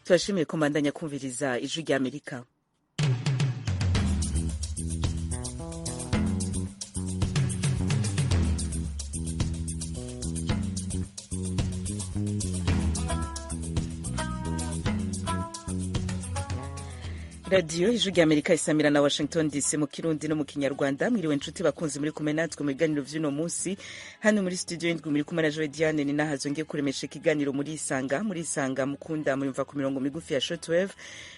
Turashimiye ko mbandanya kumviriza Ijwi rya Amerika. Radiyo Ijwi rya Amerika isamira na Washington DC mu Kirundi no mu Kinyarwanda. Mwiriwe nshuti bakunzi muri kumwe natwe mu biganiro vy'uno munsi. Hano muri studio indwi muri kumwe na Joy Diane ni nahazo ngiye kuremesha ikiganiro muri Isanga. Muri Isanga mukunda muyumva ku mirongo migufi ya shortwave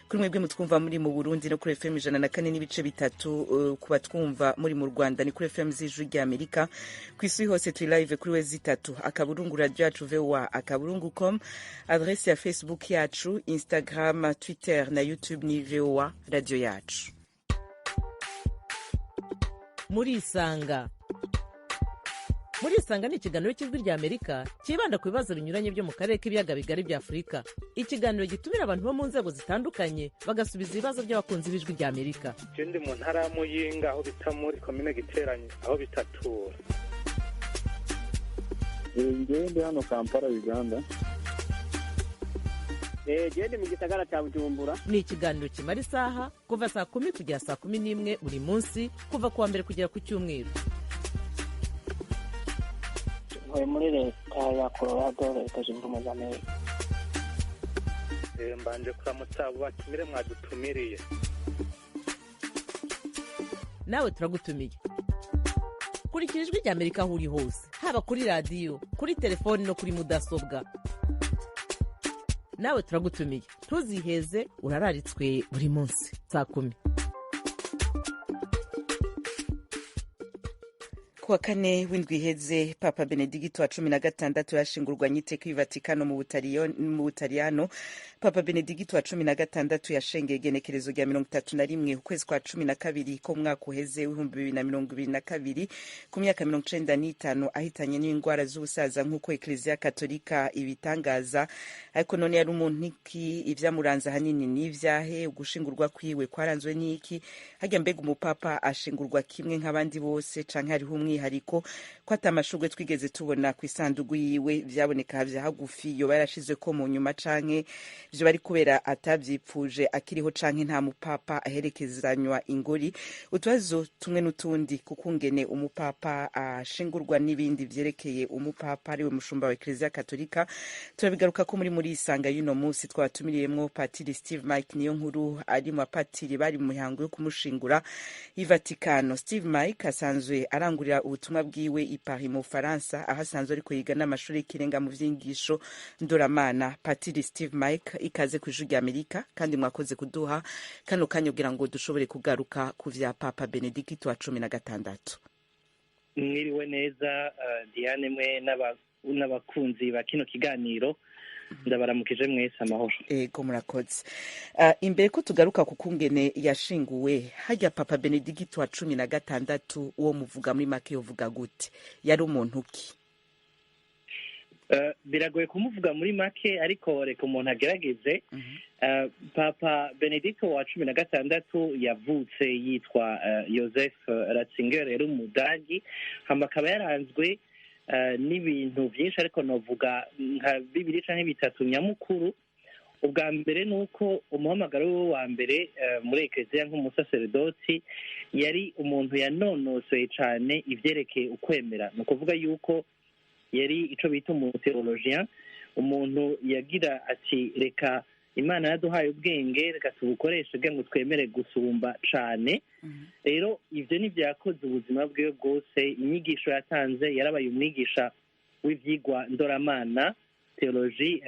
kuri mwebwe mutwumva muri mu Burundi no kuri FM 104.3, ku batwumva muri mu Rwanda ni kuri FM z'Ijwi rya Amerika. Ku isi hose turi live kuri wezi itatu akaburungu radio yacu voa akaburungu com, adresse ya Facebook yacu, Instagram, Twitter na YouTube ni VOA Radio yacu. Muri Isanga, Muri Isanga ni ikiganiro cy'Ijwi rya Amerika cyibanda ku bibazo binyuranye byo mu karere k'ibiyaga bigari bya Afurika. Ikiganiro gitumira abantu bo mu nzego zitandukanye bagasubiza ibibazo by'abakunzi b'Ijwi rya Amerika. Je ndi mu ntara ya Muyinga aho bita muri komine Giteranyi, aho bitatura. Ngewe ndi hano Kampala, Uganda. Gende mu gisagara cya Bujumbura. Ni ikiganiro kimara isaha kuva saa 10 kugera saa 11 buri munsi, kuva kuwa mbere kugera ku cyumweru. Ntuye muri Leta ya Colorado, Leta Zunze Ubumwe za Amerika. Mbanje kuramutsa abo batumire mwadutumiriye. Nawe turagutumiye. Kurikira Ijwi rya Amerika aho uri hose, haba kuri radiyo, kuri telefoni no kuri mudasobwa. Nawe turagutumiye, ntuziheze, urararitswe buri munsi saa 10. Kuwa kane w'indwi iheze, Papa Benedikito wa 16 yashingurwa nyiteka i Vatikano mu Butaliyano. Papa Benedikito wa 16 yashengeye igenekerezo rya 31 ukwezi kwa 12 ko mwaka uheze w'2022 ku myaka 95, ahitanye n'indwara z'ubusaza nk'uko Eklezia Katolika ibitangaza. Ariko none yari umuntu iki? Ivyamuranze ahanini n'ivyahe? Ugushingurwa kwiwe kwaranzwe n'iki? Harya mbega umupapa ashingurwa kimwe nk'abandi bose canke hariho umwihariko? Ko ata amashurwe twigeze tubona ku isandugu yiwe, vyaboneka vya hagufi, yoba yarashizwe ko mu nyuma canke vyo bari kubera atavyipfuje akiriho, canke nta mupapa aherekezanywa ingori? Utubazo tumwe n'utundi kukungene umupapa ashingurwa n'ibindi vyerekeye umupapa ariwe mushumba wa Eklezia Katolika turabigaruka ko muri Isanga y'uno munsi. Twabatumiriyemwo Patiri Steve Mike niyo nkuru ari mu bapatiri bari mu mihango yo kumushingura i Vatikano. Steve Mike asanzwe arangurira ubutumwa bwiwe i Paris mu Faransa, aho asanzwe ariko yiga n'amashuri y'ikirenga mu vy'inyigisho ndoramana. Patiri Steve Mike, ikaze ku Ijwi rya Amerika, kandi mwakoze kuduha kano kanya kugira ngo dushobore kugaruka ku vya Papa Benedikito wa 16. Mwiriwe neza Diane, mwe n'abakunzi ba kino kiganiro, ndabaramukije mwese, amahoro. Ego, murakoze. Imbere ko tugaruka ku kungene yashinguwe, harya Papa Benedikito wa 16 uwo muvuga muri make yovuga gute? Yari umuntu ki? Biragoye kumuvuga muri make, ariko reka umuntu agerageze. Papa Benedikito wa 16 yavutse yitwa Joseph Ratzinger, yari umudagi, hama akaba yaranzwe n'ibintu byinshi, ariko novuga nka bibiri canke bitatu nyamukuru. Ubwa mbere ni uko umuhamagaro wiwe wa mbere muri Eklezia nk'umusaseredoti, yari umuntu yanonosoye cane ivyerekeye ukwemera. Ni ukuvuga yuko yari ico bita umuteologien, umuntu yagira ati reka Imana yaduhaye ubwenge, reka tubukoreshe kugira ngo twemere gusumba cane. Rero ivyo nivyo yakoze ubuzima bwiwe bwose. Inyigisho yatanze, yarabaye umwigisha w'ivyigwa ndoramana, teoloji,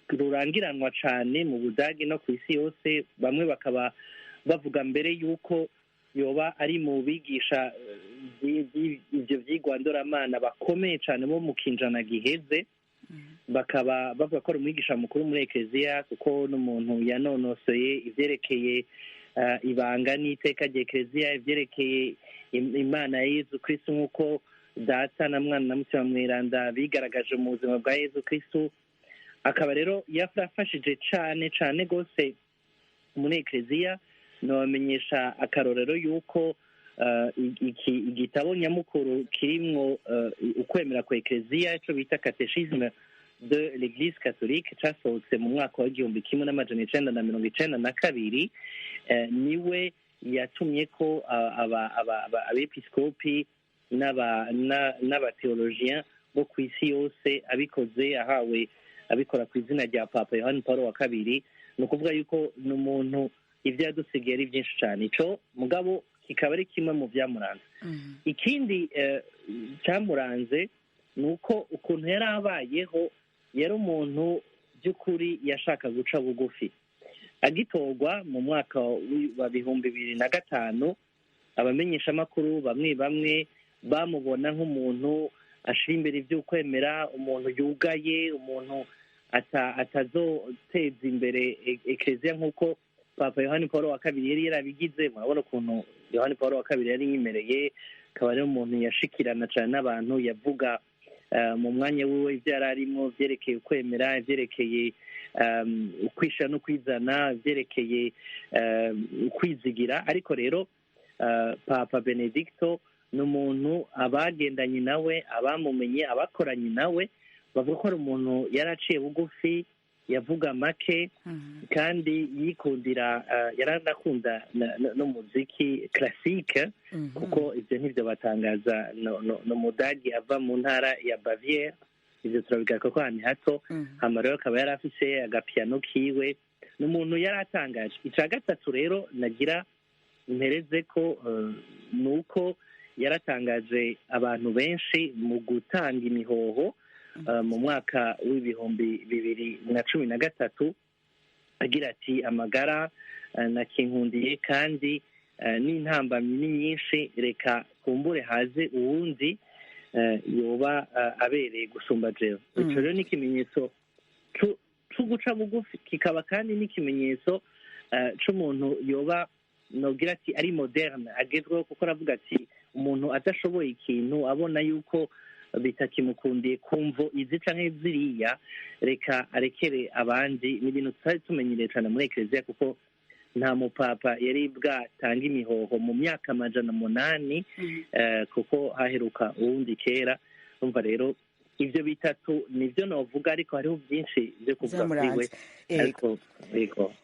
rurangiranwa cane mu Budagi no kw'isi yose. Bamwe bakaba bavuga mbere yuko yoba ari mu bigisha ivyo vyigwa ndoramana bakomeye cane bo mu kinjana giheze. Bakaba bavuga ko ari umwigisha mukuru muri Eklezia, kuko n'umuntu yanonosoye ivyerekeye ibanga n'iteka rya Eklezia, ivyerekeye Imana ya Yezu Kristu nk'uko Data na Mwana na Mutima Mweranda bigaragaje mu buzima bwa Yezu Kristu. Akaba rero yarafashije cane cane gose muri Eklezia. Nobamenyesha akarorero yuko igitabo nyamukuru kirimwo ukwemera kwa Eklezia, ico bita katechisme de l'Église catholique casohotse mu mwaka wa 1992, niwe yatumye ko abepiskopi n'abatheologien bo ku isi yose, abikoze ahawe abikora ku izina rya Papa Yohani Paul wa kabiri. Ni ukuvuga yuko ni umuntu ibyo yadusigaye ari byinshi cyane, ico mugabo kikaba ari kimwe mu byamuranze. Ikindi cyamuranze ni uko ukuntu yari abayeho, yari umuntu by'ukuri yashaka guca bugufi. Agitorwa mu mwaka wa 2005, abamenyeshamakuru bamwe bamwe bamubona nk'umuntu ashira imbere iby'ukwemera, umuntu yugaye, umuntu atazoteza imbere ekleziya nk'uko Papa Yohani Paul wa kabiri yari yarabigize. Murabona ukuntu Yohani Paul wa kabiri yari yimereye, akaba ari umuntu yashikirana cyane n'abantu, yavuga mu mwanya wiwe ibyo yari arimo byerekeye ukwemera, ibyerekeye ukwisha no kwizana, ibyerekeye ukwizigira. Ariko rero Papa Benedicto ni umuntu abagendanye nawe, abamumenye, abakoranye nawe bavuga ko ari umuntu yari aciye bugufi, yavuga make, kandi yikundira, yaranakunda n'umuziki classique, kuko ibyo ntibyo batangaza, no mudagi ava mu ntara ya Bavière, ibyo turabigaruka ko ahantu hato. Hama rero akaba yari afise agapiano kiwe, ni umuntu yari atangaje. Icya gatatu rero nagira mpereze ko ni uko yaratangaje abantu benshi mu gutanga imihoho mu mwaka w'2013, agira ati amagara nakinkundiye kandi n'intambamyi ni nyinshi, reka kumbure haze uwundi yoba abereye gusumba jewe. Ico rero ni ikimenyetso co guca bugufi, kikaba kandi n'ikimenyetso c'umuntu yoba nogira ati ari moderne, agezweho, kuko aravuga ati umuntu adashoboye ikintu abona yuko bitakimukundiye kumvo izi canke ziriya, reka arekere abandi. Ni ibintu tutari tumenyereye cane muri ekleziya, kuko nta mupapa yari bwatanga imihoho mu myaka 800, kuko haheruka uwundi kera. Umva rero ivyo bitatu nivyo novuga, ariko hariho byinshi byo kuvuga kuri we. Ariko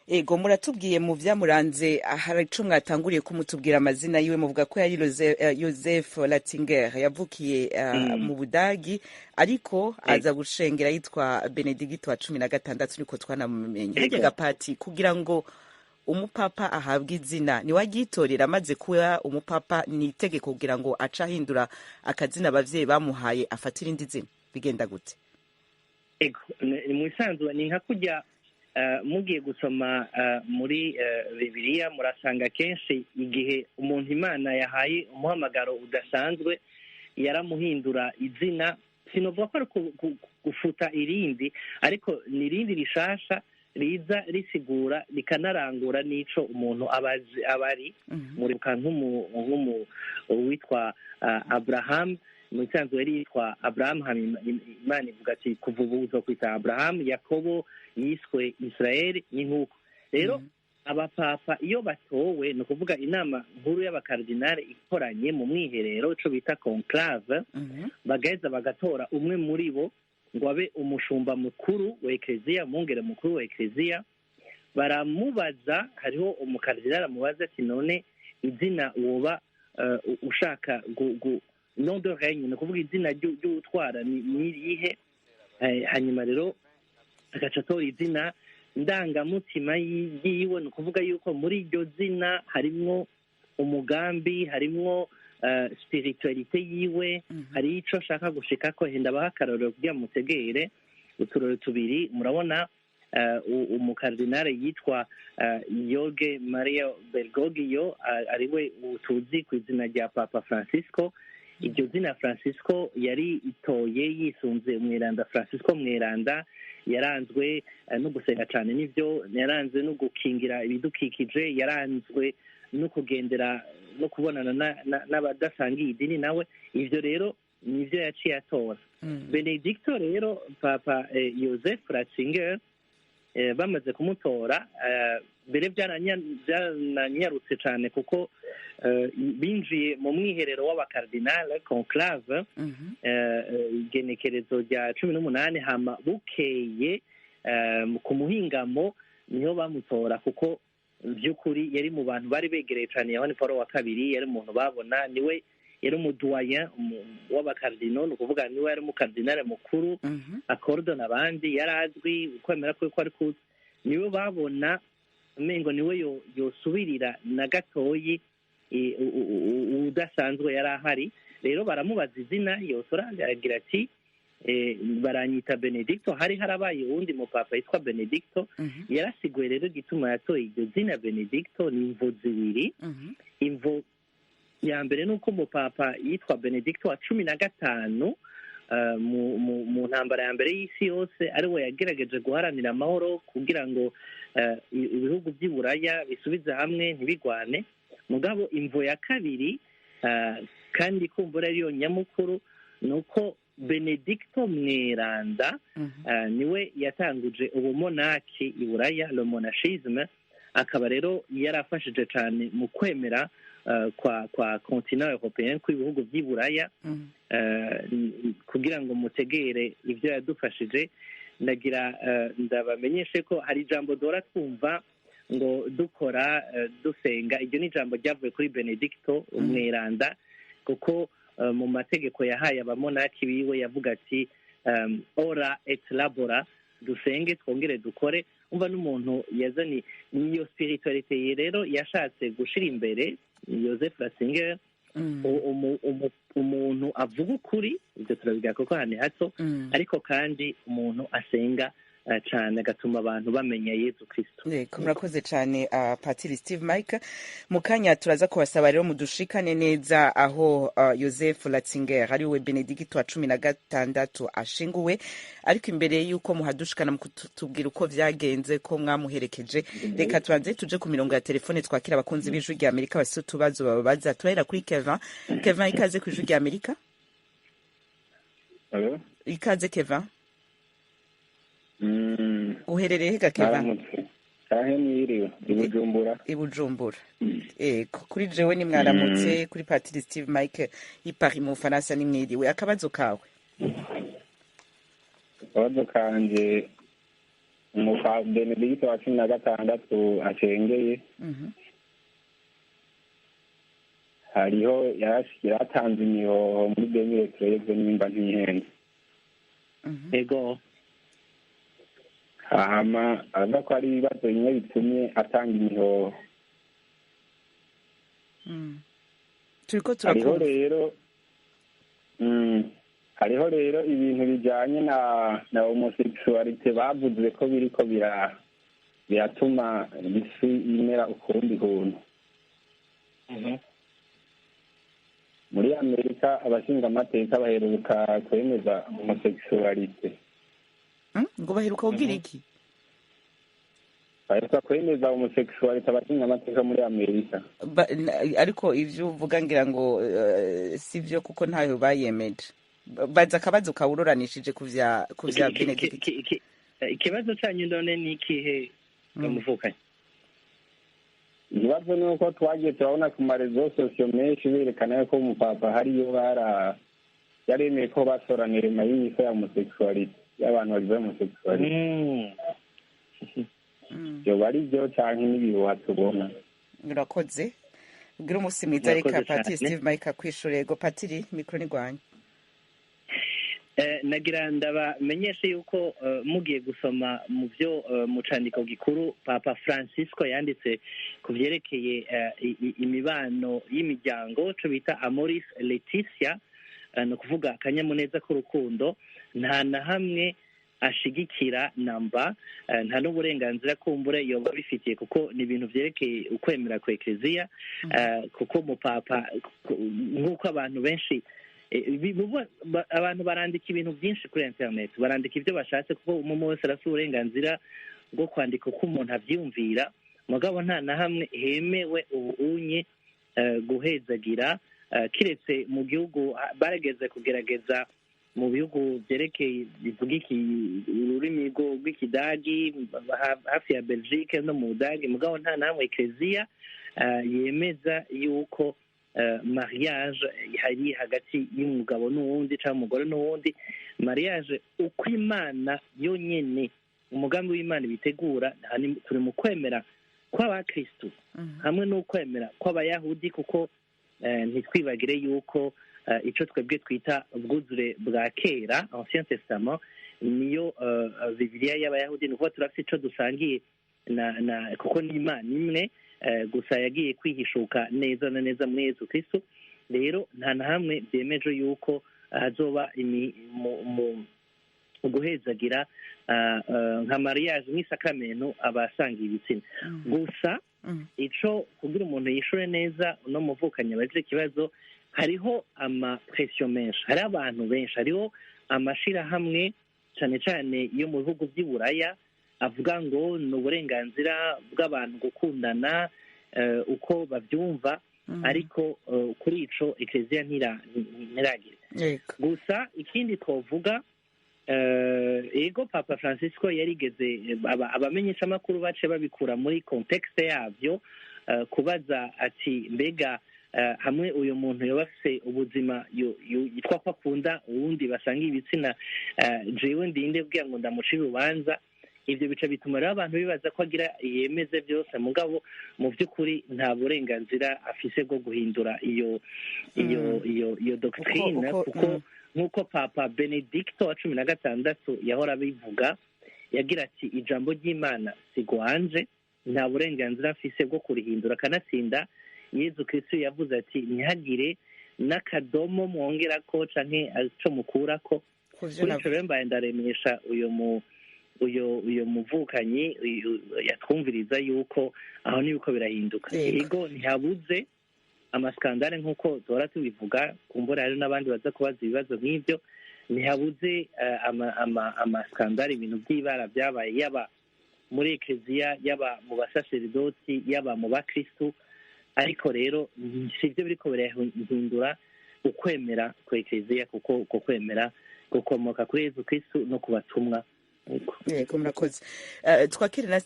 ego muratubwiye mu vyamuranze, hari ico mwatanguriye kumutubwira amazina yiwe, muvuga ko yari Joseph Ratzinger, yavukiye mu Budagi, ariko aza gushengera yitwa Benedicto wa 16, niko twanamumenye. Hirya gapati, kugira ngo umupapa ahabwe izina ni wagitorera amaze kuba umupapa, ni itegeko kugira ngo aca ahindura akazina abavyeyi bamuhaye afatira indi zina, bigenda gute? Ego, mu isanzwe ni nka kujya mugiye gusoma muri Bibiliya, murasanga kenshi igihe umuntu Imana yahaye umuhamagaro udasanzwe yaramuhindura izina. Sinovuga ko ari gufuta irindi, ariko ni irindi rishasha riza risigura rikanarangura n'ico umuntu abari. Muribuka nk'umu witwa Abraham, mu isanzwe yari yitwa Abraham, Imana ivuga ati kuva ubu uzokwita Abraham. Yakobo yiswe Israel. Ni nk'uko rero abapapa iyo batowe, ni ukuvuga inama nkuru y'abakardinali ikoranye mu mwiherero, ico bita conclave, bagaheza bagatora umwe muri bo ngo abe umushumba mukuru wa ekleziya, umwungere mukuru wa ekleziya. Baramubaza, hariho umukardinali amubaza ati none izina woba ushaka nom de règne, ni ukuvuga izina ry'utwara ni irihe? Hanyuma rero agaca atora izina ndangamutima yiwe, ni ukuvuga yuko muri iryo zina harimwo umugambi, harimwo spiritualite yiwe, hari ico ashaka gushikako. Henda baha akarorero kugira mutegere uturoro tubiri. Murabona umukardinale yitwa Jorge Mario Bergoglio, ariwe tuzi ku izina rya Papa Francisco. Iryo zina Francisco yari itoye yisunze umweranda Francisco Mweranda, yaranzwe no gusenga cyane, nivyo yaranzwe no gukingira ibidukikije, yaranzwe no kugendera no kubonana n'abadasangiye idini nawe. Ivyo rero nivyo yaciye atora. Benedicto rero, Papa Joseph Ratzinger Bamaze kumutora, mbere byarananyarutse cyane, kuko binjiye mu mwiherero w'abakardinale, conclave, igenekerezo rya 18, hama bukeye ku muhingamo niho bamutora, kuko by'ukuri yari mu bantu bari begereye cyane Yohani Paul wa Kabiri. Yari umuntu babona, niwe yari umudoyen w'abakardino, ni ukuvuga niwe yari umukardinale mukuru akordona abandi, yari azwi ukwemera kwe ko ari kuzi, niwe babona umengo niwe yosubirira na gatoyi udasanzwe yari ahari. Rero baramubaza izina yotora, aragira ati: "Baranyita Benedicto." Hari harabaye uwundi mupapa yitwa Benedicto. Yarasiguye rero igituma yatoye iryo zina Benedicto, ni imvo zibiri. Imvo ya mbere ni uko umupapa yitwa Benedicto wa 15 mu ntambara ya mbere y'isi yose ari we yagerageje guharanira amahoro kugira ngo ibihugu by'i Buraya bisubize hamwe, ntibigwane. Mugabo imvo ya kabiri, kandi kumbura ariyo nyamukuru, ni uko Benedicto Mweranda niwe yatanguje ubumonaki i Buraya, le monachisme, akaba rero yarafashije cyane mu kwemera kwa continent européen, kw'ibihugu by'i Buraya. Kugira ngo mutegere ibyo yadufashije, ndagira ndabamenyeshe ko hari ijambo dora twumva ngo dukora dusenga. Iryo ni ijambo ryavuye kuri Benedicto Umweranda, kuko mu mategeko yahaye abamonaki biwe yavuga ati: "Ora et labora", dusenge twongere dukore. Umva, n'umuntu yazanye niyo spiritualité rero yashatse gushira imbere Joseph Ratzinger, umuntu avuga ukuri, ibyo turabiga kuko hano hato, ariko kandi umuntu asenga cyane, agatuma abantu bamenya Yezu Kristo. Yego, murakoze cyane, Patiri Steve Mike. Mu kanya turaza kubasaba rero mudushikane neza aho Joseph Ratzinger, ari we Benedicto wa 16, ashinguwe. Ariko imbere y'uko muhadushikana, mukutubwira uko vyagenze, ko mwamuherekeje, reka tubanze tuje ku mirongo ya telefone, twakira abakunzi b'Ijwi rya Amerika bafise utubazo bababaza. Turahera kuri Kevin. Kevin, ikaze ku Ijwi rya Amerika. Hello? Ikaze, Kevin. Uherereye hega, Kevin? Mwaramutse canke mwiriwe, i Bujumbura. I Bujumbura. Ego, kuri jewe ni mwaramutse, kuri Patiri Steve Mike i Paris mu Bufaransa ni mwiriwe. Akabazo kawe? Akabazo kanje, umupa Benedicto wa 16 acengeye, hariho yaratanze imihoho muri 2013, nimba ntihenze. Ego. Hama aravuga ko hari ibibazo bimwe bitumye atanga imihoho. Turiko Hariho turakumva. rero hariho rero ibintu bijanye na homosexualité bavuze ko biriko biratuma isi imera ukundi kuntu. Muri Amerika abashingamateka baheruka kwemeza homosexualité. Ngo baheruka kugira iki? Baheruka kwemeza homosexualité, abashingamateka muri Amerika. Ariko ivyo uvuga ngira ngo si vyo, kuko ntayo bayemeje. Baza akabazo kawuroranishije ku vya Benedict. Ikibazo cyanyu none ni ikihe, muvukanye? Ikibazo ni uko twagiye turabona ku maréseaux sociaux menshi berekana yuko umupapa hariyo bara yaremeye ko basoranira y'isi ya homosexualité, y'abantu bagize homosexualité. Vyoba ari vyo canke n'ibihuha tubona? Urakoze, ugira umunsi mwiza. Murakoze Reka Patiri cyane. Steve Mike akwishura. Yego Patiri, mikoro ni rwanyu. Nagira ndabamenyeshe yuko mugiye gusoma mu byo mu candiko gikuru Papa Francisco yanditse ku vyerekeye imibano y'imiryango, co bita Amoris Laetitia, ni ukuvuga akanyamuneza k'urukundo, nta na hamwe ashigikira namba, nta n'uburenganzira kumbure yoba bifitiye, kuko ni ibintu vyerekeye ukwemera kwa Ekleziya. Kuko mupapa, nk'uko abantu benshi abantu barandika ibintu byinshi kuri internet, barandika ibyo bashatse, kuko umwe wese arafite uburenganzira bwo kwandika uko umuntu avyiyumvira. Mugabo nta na hamwe hemewe ubu unye guhezagira, kiretse mu gihugu barageze kugerageza. mu bihugu byerekeye bivuga ururimi rw'ikidagi hafi ya Belgique no mu Budagi, mugabo nta namwe ekereziya yemeza yuko mariage hari hagati y'umugabo n'uwundi cyangwa umugore n'uwundi. Mariage uko Imana yonyene, umugambi w'Imana bitegura, turi mu kwemera kw'abakristu hamwe n'ukwemera kw'abayahudi, kuko ntitwibagire yuko icyo twebwe twita ubwuzure bwa kera, Ancien Testament, niyo Bibiliya y'abayahudi. Ni ukuvuga turafite icyo dusangiye na kuko ni Imana imwe gusa yagiye kwihishuka neza na neza muri Yesu Kristo. Rero nta na hamwe byemeje yuko hazoba guhezagira nka mariage nk'isakramento abasangiye ibitsina. Gusa ico kugira umuntu yishure neza no muvukanye abaje ikibazo, hariho amapresiyo menshi, hariho abantu benshi, hariho amashirahamwe cane cane yo mu bihugu vy'i Buraya avuga ngo ni uburenganzira bw'abantu gukundana uko bavyumva, ariko kuri ico ekereziya ntiragira. Gusa ikindi twovuga, ego Papa Francisco yarigeze, abamenyeshamakuru bace babikura muri contexte yavyo, kubaza ati mbega hamwe uyu muntu yoba afise ubuzima yitwa ko akunda uwundi basangiye ibitsina, jewe ndinde kugira ngo ndamucire urubanza? Ivyo bica bituma rero abantu bibaza ko agira yemeze byose, mugabo mu by'ukuri nta burenganzira afise bwo guhindura iyo iyo iyo iyo doctrine, kuko nk'uko Papa Benedicto wa 16 yahora abivuga, yagira ati ijambo ry'Imana sigwanje, nta burenganzira afise bwo kurihindura. Kanatsinda Yezu Kristo yavuze ati ntihagire n'akadomo mwongerako canke ico mukurako. Kuri ico rero mbaye ndaremesha uyu muvukanyi yatwumviriza yuko aho nibiko birahinduka. Ego ntihabuze amaskandale nk'uko duhora tubivuga, kumbura hari n'abandi baza kubaza ibibazo nk'ibyo. Ntihabuze amaskandale, ibintu by'ibara byabaye yaba muri ekereziya, yaba mu basaseridoti, yaba mu bakristu, ariko rero sivyo biriko birahindura ukwemera ku ekereziya, kuko uko kwemera gukomoka kuri Yezu Kristu no ku batumwa. Yego, murakoze. Twakire na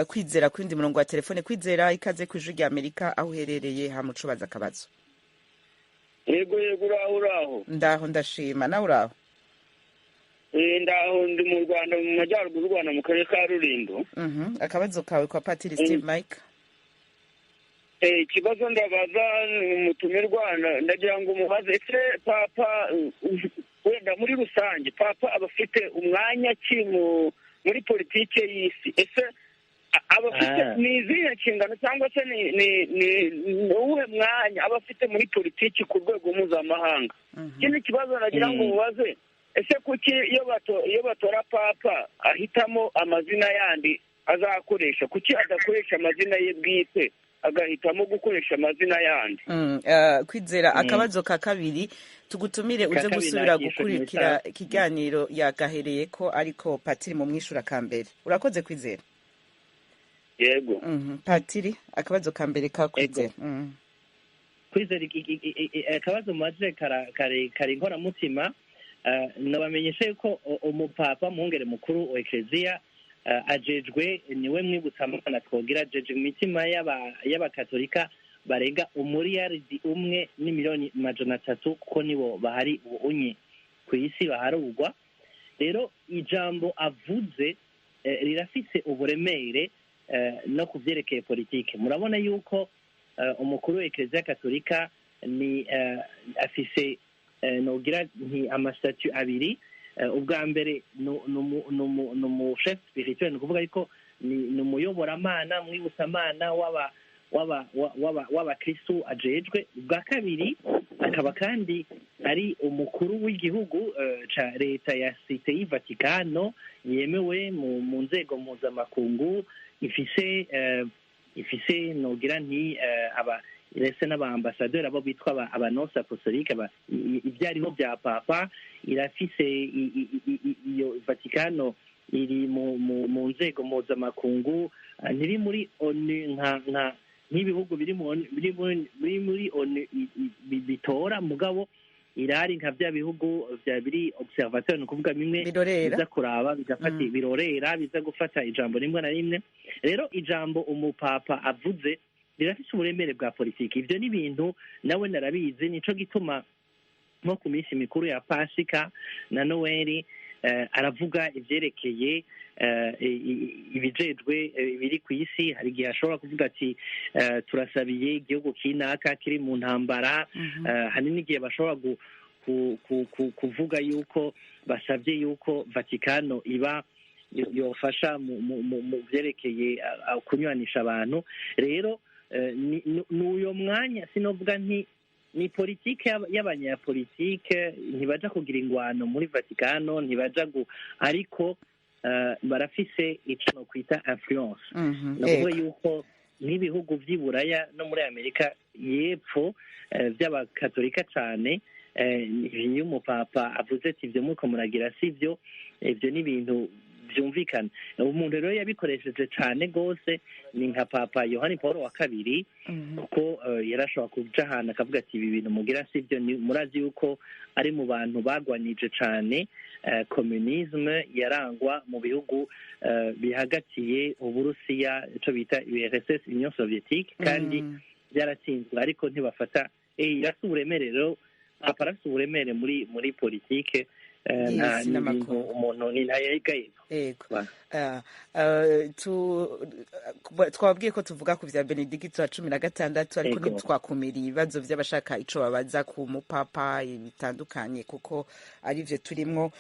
Kwizera kwindi murongo wa telefone. Kwizera, ikaze ku Ijwi rya Amerika, aho uherereye hamucubaza akabazo. Yego yego, uraho uraho? Ndaho ndashima, nawe uraho? Ndaho, ndi mu Rwanda, mu majyaruguru y'u Rwanda, mu karere ka Rulindo. Akabazo kawe kwa Patiri Steve Mike. Ikibazo ndabaza umutumirwa, ndagira ngo umubaze: ese papa, wenda muri rusange, papa aba afite umwanya ki muri politike y'isi? Ese aba afite ni izihe nshingano, cyangwa se ni uwuhe mwanya aba afite muri politiki ku rwego mpuzamahanga? Ikindi kibazo nagira ngo mubaze: ese kuki iyo batora papa ahitamo amazina yandi azakoresha? Kuki adakoresha amazina ye bwite, agahitamo gukoresha amazina yandi? Kwizera, akabazo ka kabiri tugutumire uze gusubira gukurikira ikiganiro yagahereye ko, ariko patiri mu mwishura ka mbere. Urakoze, Kwizera. Yego. Patiri, akabazo ka mbere ka Kwizera. Kwizera, akabazo mumaze kare inkoramutima. Nabamenyesha yuko umupapa, mwungere mukuru wa ekereziya, ajejwe, niwe mwibutsamana twogira, ajejwe imitima y'abakatolika barenga 1,300,000,000, kuko nibo bahari ubunye ku isi baharugwa. Rero ijambo avuze rirafise uburemere no kuvyerekeye politike. Murabona yuko umukuru wa ekereziya katolika ni afise, nogira nti, amasitatu abiri. Ubwa mbere ni umu chef spirituel, ni ukuvuga ariko ni umuyoboramana, mwibutsamana w'abakristu ajejwe. Ubwa kabiri akaba kandi ari umukuru w'igihugu ca leta ya Cité y'i Vatikano, yemewe mu nzego mpuzamakungu, ifise nogira nti aba ndetse n'abaambasaderi, abo bitwa abanonse apostolique, ibyariho bya papa. Irafise iyo Vatikano iri mu nzego mpuzamakungu, ntiri muri ONU nka nk'ibihugu biri muri ONU bitora, mugabo Irahari nka bya bihugu vya biri observateur, ni ukuvuga bimwe biza kuraba bigafata, birorera, biza gufata ijambo rimwe na rimwe. Rero ijambo umupapa avuze rirafise uburemere bwa politiki. Ivyo ni ibintu nawe narabizi. Nico gituma nko ku minsi mikuru ya Pasika na Noweli aravuga ivyerekeye ibijejwe biri ku isi. Hari igihe ashobora kuvuga ati turasabiye igihugu kinaka kiri mu ntambara. Hari n'igihe bashobora kuvuga yuko basabye yuko Vatikano iba yofasha mu vyerekeye kunywanisha abantu. Rero n'uyo mwanya sinovuga nti ni politike y'abanyapolitike, ntibaja kugira ingwano muri Vatikano, ntibaja ariko barafise ico nokwita influence. Ni ukuvuga yuko nk'ibihugu vy'i Buraya no muri Amerika y'Epfo vy'abakatolika cane, iyo umupapa avuze ati ivyo muriko muragira sivyo, ivyo ni ibintu byumvikana. Umuntu rero yabikoresheje cane gose ni nka Papa Yohani Paul wa kabiri, kuko yarashobora kuja ahantu akavuga ati ibi bintu mugira sivyo. Murazi yuko ari mu bantu bagwanije cane communisme yarangwa mu bihugu bihagatiye Uburusiya, ico bita URSS, Union Soviétique, kandi byaratsinzwe, ariko ntibafata. Irafise uburemere rero, Papa arafise uburemere muri politike. Umuntu ni ntayegayega. Yego, twababwiye ko tuvuga ku vya Benedicto wa 16, ariko ntitwakumiriye ibibazo vy'abashaka ico babaza ku mupapa bitandukanye, kuko arivyo turimwo.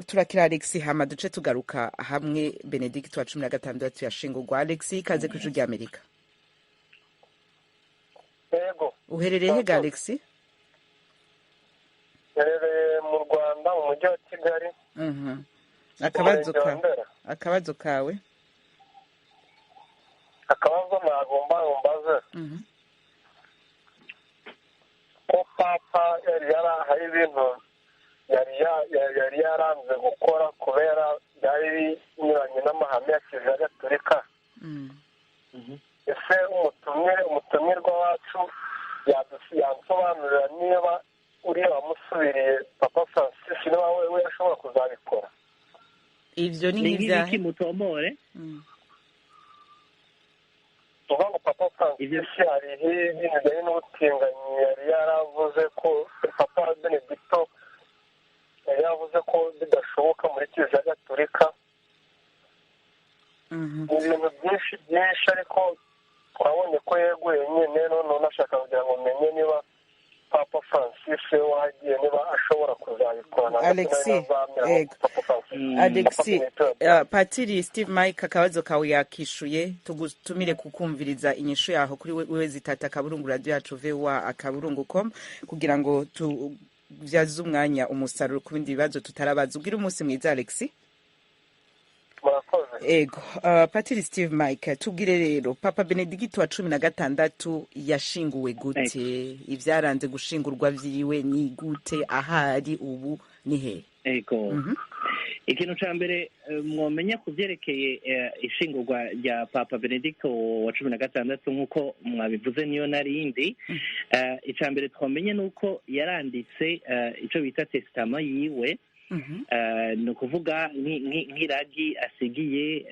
Turakira Alex, hama duce tugaruka hamwe Benedicto wa 16 yashingurwa. Alex, ikaze kw'Ijwi rya Amerika. Yego. Uherereye he, Alex? Uherereye mu Rwanda, mu mujyi wa Kigali. Akabazo kawe? Akabazo nagomba mbaze ko papa yari hari ibintu yari yaranze gukora kubera byari binyuranye n'amahame ya Kiliziya Gatolika. Ese umutumirwa wacu yansobanurira niba uriya wamusubiriye Papa Francis niba we ashobora kuzabikora? Ivyo ni nk'ibiki mutomore? Tuvuga ngo Papa Francis hari ibintu bijyanye n'ubutinganyi yari yaravuze ko Papa Benedicto yari yavuze ko bidashoboka muri Kiliziya Gatolika. Ni ibintu byinshi byinshi, ariko twabonye ko yeguye nyine. None nashaka kugira ngo menye niba Papa Francis wagiye niba ashobora kuzabikora. Alexi, Patiri Steve Mike akabazo kawe yakishuye. Tugutumire kukumviriza inyishu yaho kuri wewe zitata kaburungu radio yacu voa akaburungu com, kugira ngo tubyaze umwanya umusaruro ku bindi bibazo tutarabaza. Ugira umunsi mwiza, Alexi. Ego, Patiri Steve Mike, tubwire rero Papa Benedicto wa 16 yashinguwe gute? Ivyaranze gushingurwa vyiwe ni gute? Ahari ubu ni he? Ego. Ikintu ca mbere mwomenya ku vyerekeye ishingurwa rya Papa Benedicto wa 16, nk'uko mwabivuze niyo narindi, ica mbere twomenye nuko yaranditse ico bita testament yiwe. Ni ukuvuga nk'iragi asigiye,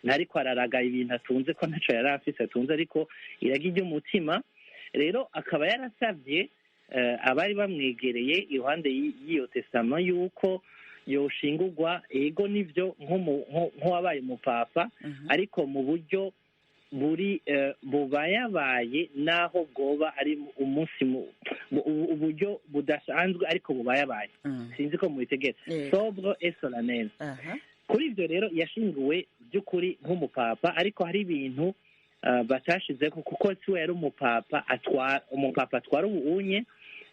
ntariko araraga ibintu atunze ko ntaco yari afise atunze, ariko iragi ry'umutima. Rero akaba yarasavye abari bamwegereye iruhande y'iyo testament yuko yoshingurwa, ego nivyo nk'uwabaye umupapa, ariko mu buryo buri bubayabaye, naho bwoba ari umunsi uburyo budasanzwe, ariko bubayabaye. Sinzi ko mubitegera, sobre et solennel. Kuri ivyo rero yashinguwe by'ukuri nk'umupapa, ariko hari ibintu batashizeko, kuko siwe yari umupapa atwara. Umupapa atwara ubu unye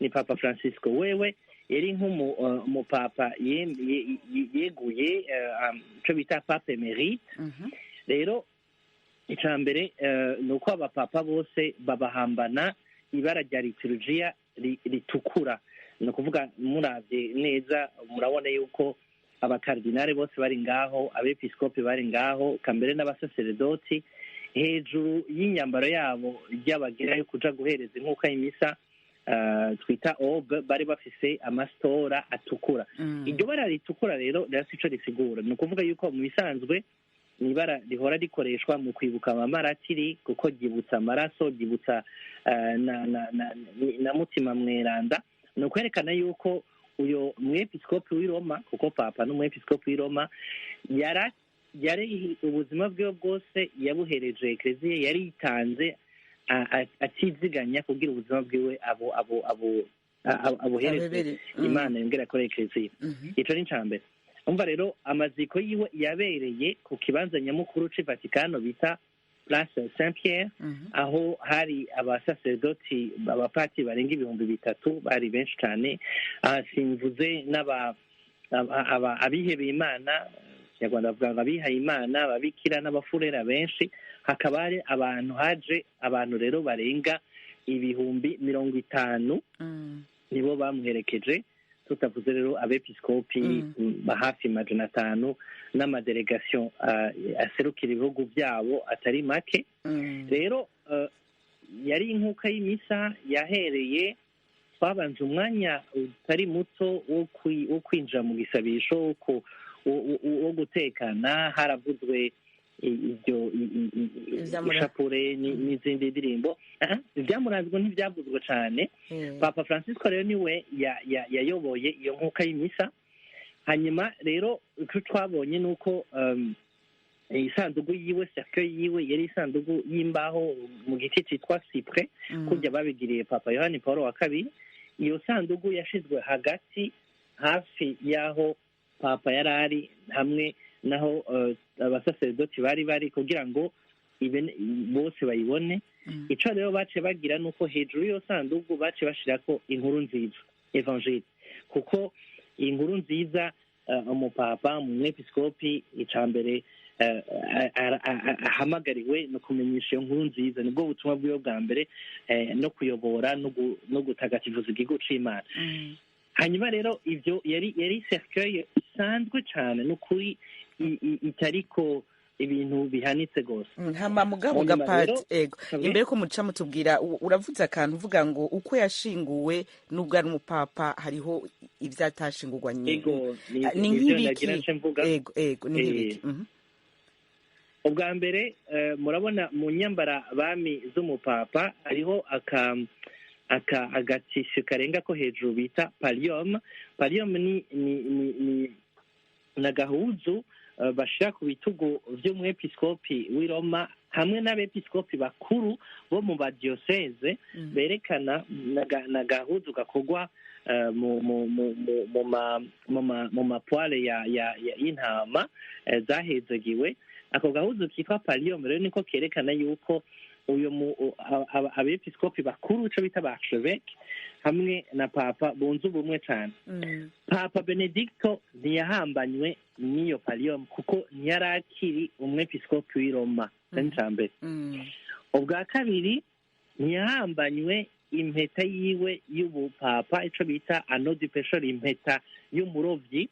ni Papa Francisco. Wewe yari nk'umupapa yeguye, ico bita pape émérite. Rero ica mbere ni uko abapapa bose babahambana ibara rya liturujia ritukura. Ni ukuvuga muravye neza murabona yuko abakardinali bose bari ngaho, abepiskopi bari ngaho, kambere n'abasaseredoti, hejuru y'inyambaro yabo ry'abagira yo kuja guhereza inkuka y'imisa Twita aube, bari bafise amastora atukura. Iryo bara ritukura rero rirafise ico risigura. Ni ukuvuga yuko mu bisanzwe ni ibara rihora rikoreshwa mu kwibuka abamaratiri, kuko ryibutsa amaraso, ryibutsa na Mutima Mweranda. Ni ukwerekana yuko uyo mwepiskopi w'i Roma, kuko papa n'umwepiskopi w'i Roma, yari ubuzima bwiwe bwose yabuhereje ekleziya, yari yitanze atiziganya kugira ubuzima bwiwe abo abuhereze Imana, yongera akore ekleziya. Ico ni ica mbere. Umva rero, amaziko yiwe yabereye ku kibanza nyamukuru c'i Vatikano bita Place Saint Pierre, aho hari abasaserdoti, abapati barenga 3000, bari benshi cane. Simvuze n'aba abihebeye Imana, Kinyarwanda bavuga ngo abihaye Imana, ababikira n'abafurera benshi. Hakaba hari abantu, haje abantu rero barenga 50,000, nibo bamuherekeje, tutavuze rero abepiskopi hafi 500 n'amadélégation aserukira ibihugu byabo atari make. Rero yari inkuka y'imisa yahereye, twabanje umwanya utari muto wo kwinjira mu gisabisho, wo gutekana. Haravuzwe ibyo ishapure n'izindi ndirimbo. Ibyamuranzwe ntibyavuzwe cyane. Papa Francisco rero niwe yayoboye iyo nkuka y'imisa. Hanyuma rero icyo twabonye ni uko isanduku yiwe, cercueil yiwe, yari isanduku y'imbaho mu giti cyitwa cyprès, kurya babigiriye Papa Yohani Paul wa Kabiri. Iyo sanduku yashizwe hagati, hafi y'aho papa yari ari hamwe naho abasaserdoti bari, kugira ngo bose bayibone. Ico rero bace bagira nuko hejuru y'iyo sanduku bace bashirako inkuru nziza, évangile, kuko inkuru nziza, umupapa, umwepiskopi, ica mbere ahamagariwe no kumenyesha iyo nkuru nziza, nibwo butumwa bwiwe bwa mbere, no kuyobora no gutagatifuza igihugu c'Imana. Hanyuma rero ibyo yari cercueil isanzwe cane, n'ukuri itariko ibintu bihanitse gose. Hama mugabo gapati, ego, imbere ko muca mutubwira, uravuze akantu uvuga ngo uko yashinguwe, nubwo ari umupapa, hariho ivyatashingurwa. Ni nk'ibiki? Ego, ni nk'ibiki? Ubwa mbere, murabona mu nyambara bami z'umupapa hariho aka aka agatissu karenga ko hejuru bita pallium. Pallium ni n'agahuzu bashira ku bitugu vy'umwepiskopi w'i Roma hamwe n'abepiskopi bakuru bo mu badiyoseze, berekana n'agahuzu gakorwa mu mapoils y'intama zahezagiwe. Ako gahuzu kitwa pallium rero niko kerekana yuko uyu abepiskopi bakuru, ico bita ba archevêque, hamwe na papa bunze ubumwe cane. Papa Benedicto ntiyahambanywe n'iyo pallium kuko ntiyari akiri umwepiskopi w'i Roma. Ni ica mbere. Ubwa kabiri, ntiyahambanywe impeta yiwe y'ubupapa, ico bita anneau du pêcheur, impeta y'umurovyi.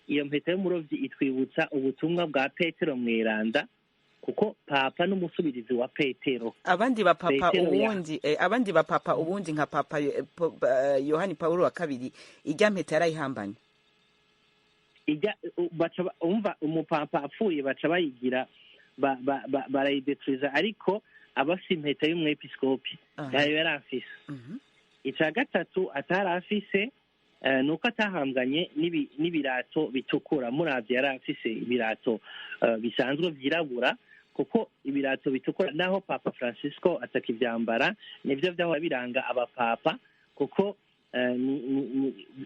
Iyo mpeta y'umurovyi itwibutsa ubutumwa bwa Petero Mweranda, kuko papa n'umusubirizi wa Petero. Abandi bapapa ubundi, abandi bapapa ubundi nka Papa Yohani Paulo wa Kabiri, ijya mpeta yarayihambanye? Ijya baca, umva, umupapa apfuye baca bayigira, barayideturiza, ariko aba afise impeta y'umwepiskopi, ntayo yari afise. Ica gatatu atari afise ni uko atahambwanye n'ibirato bitukura. Muravye, yari afise ibirato bisanzwe vyirabura, kuko ibirato bitukura, naho Papa Francisco atakivyambara, nivyo vyahora biranga abapapa, kuko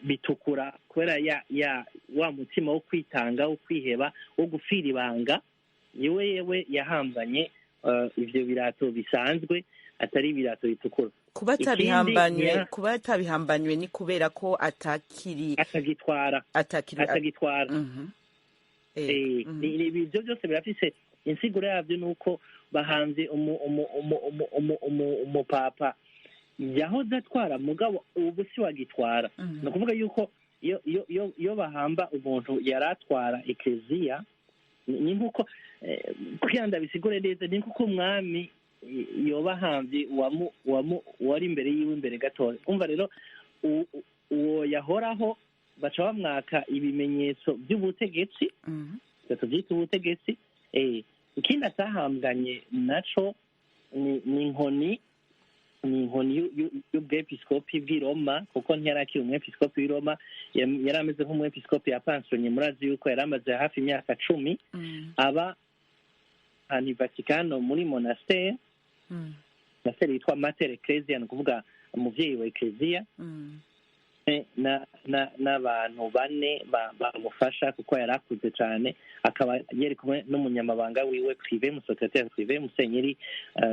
bitukura kubera ya wa mutima wo kwitanga, wo kwiheba, wo gupfira ibanga. Yewe yahambanye ivyo birato bisanzwe, atari ibirato bitukura. Kuba atabihambanywe ni kubera ko atakiri Atagitwara. Atakiri. Atagitwara. Ibyo byose birafise insiguro yabyo, ni uko bahanze umupapa yahoze atwara, mugabo ubu si wagitwara. Ni ukuvuga yuko iyo bahamba umuntu yari atwara ekleziya, ni nkuko, kugira ngo bisigure neza, ni nkuko umwami yoba ahambye uwari imbere yiwe imbere gatoya. Umva rero, uwo yahoraho baca bamwaka ibimenyetso by'ubutegetsi, tubyita ubutegetsi. Ikindi atahambwanye naco ni inkoni, ni inkoni y'ubwepiskopi bw'i Roma, kuko ntiyarakiri umwepiskopi w'i Roma, yari ameze nk'umwepiskopi yapansonye. Murazi yuko yari amaze hafi imyaka 10 aba ahantu i Vatikano muri monastère yitwa Mater Ecclesia, ni ukuvuga umuvyeyi wa Ecclesia, n'abantu bane bamufasha, kuko yari akuze cyane, akaba yari kumwe n'umunyamabanga wiwe privé, mu secrétaire privé, musenyeri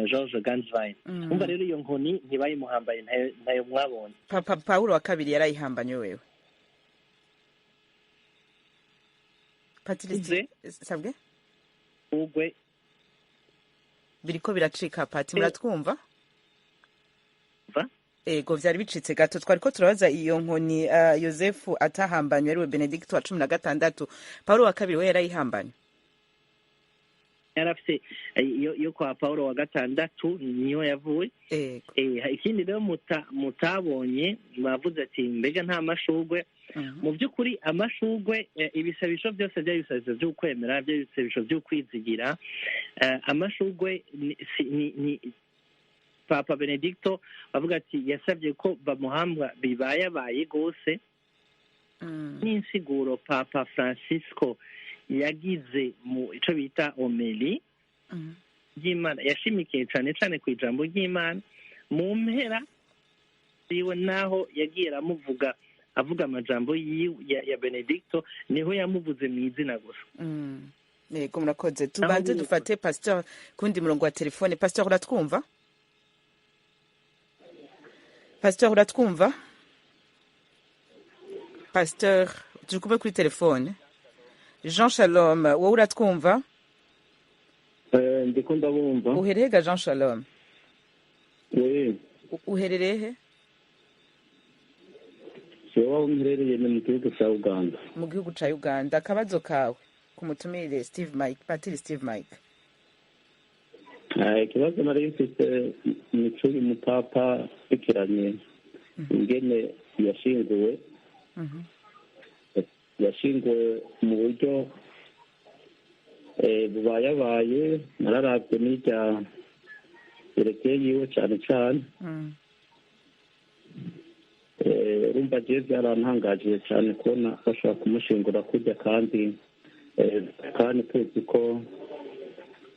George Ganswein. Umva rero, iyo nkoni ntibayimuhambaye, ntayo mwabonye. Papa Paulo wa kabiri yarayihambanye wewe, Patrice sabwe? Ugwe. Biriko biracika. Pati, muratwumva? Ego, vyari bicitse gato. Twariko turabaza iyo nkoni Yosefu atahambanywe, ariwe Benedicto wa 16, Paulo wa kabiri we yarayihambanye? Yarafise yo kwa Paulo wa gatandatu, niyo yavuye. Ikindi rero mutabonye, bavuze ati mbega nta mashugwe? Mu by'ukuri amashugwe, ibisabisho byose byari ibisabisho by'ukwemera, byari ibisabisho by'ukwizigira. Amashugwe ni Papa Benedicto bavuga ati yasabye ko bamuhambwa bibayabaye rwose. N'insiguro Papa Francisco yagize mu ico bita homélie ry'Imana, yashimikiye cane cane ku ijambo ry'Imana mu mpera yiwe, naho yagiye aramuvuga, avuga amajambo yiwe ya Benedicto, niho yamuvuze mu izina gusa. Yego, murakoze. Tubanze dufate Pasteur kundi murongo wa telefone. Pasteur, uratwumva? Pasteur, uratwumva? Pasteur, turi kumwe kuri telefone. Jean Shalom, wowe uratwumva? Ndiko ndabumva. Uherereye ga, Jean Shalom? Oui. Uherereye he? Jewe aho mperereye ni mu gihugu cya Uganda. Mu gihugu ca Uganda. Akabazo kawe ku mutumire Steve Mike, Patiri Steve Mike. Ikibazo nari mfise ni c'uyu mupapa, bikiranye ingene yashinguwe. Yashinguwe mu buryo bubayabaye. Nararavye n'irya yerekeye yiwe cane cane. Urumva, jewe byarantangaje cane kubona bashobora kumushingura kurya, kandi tuzi ko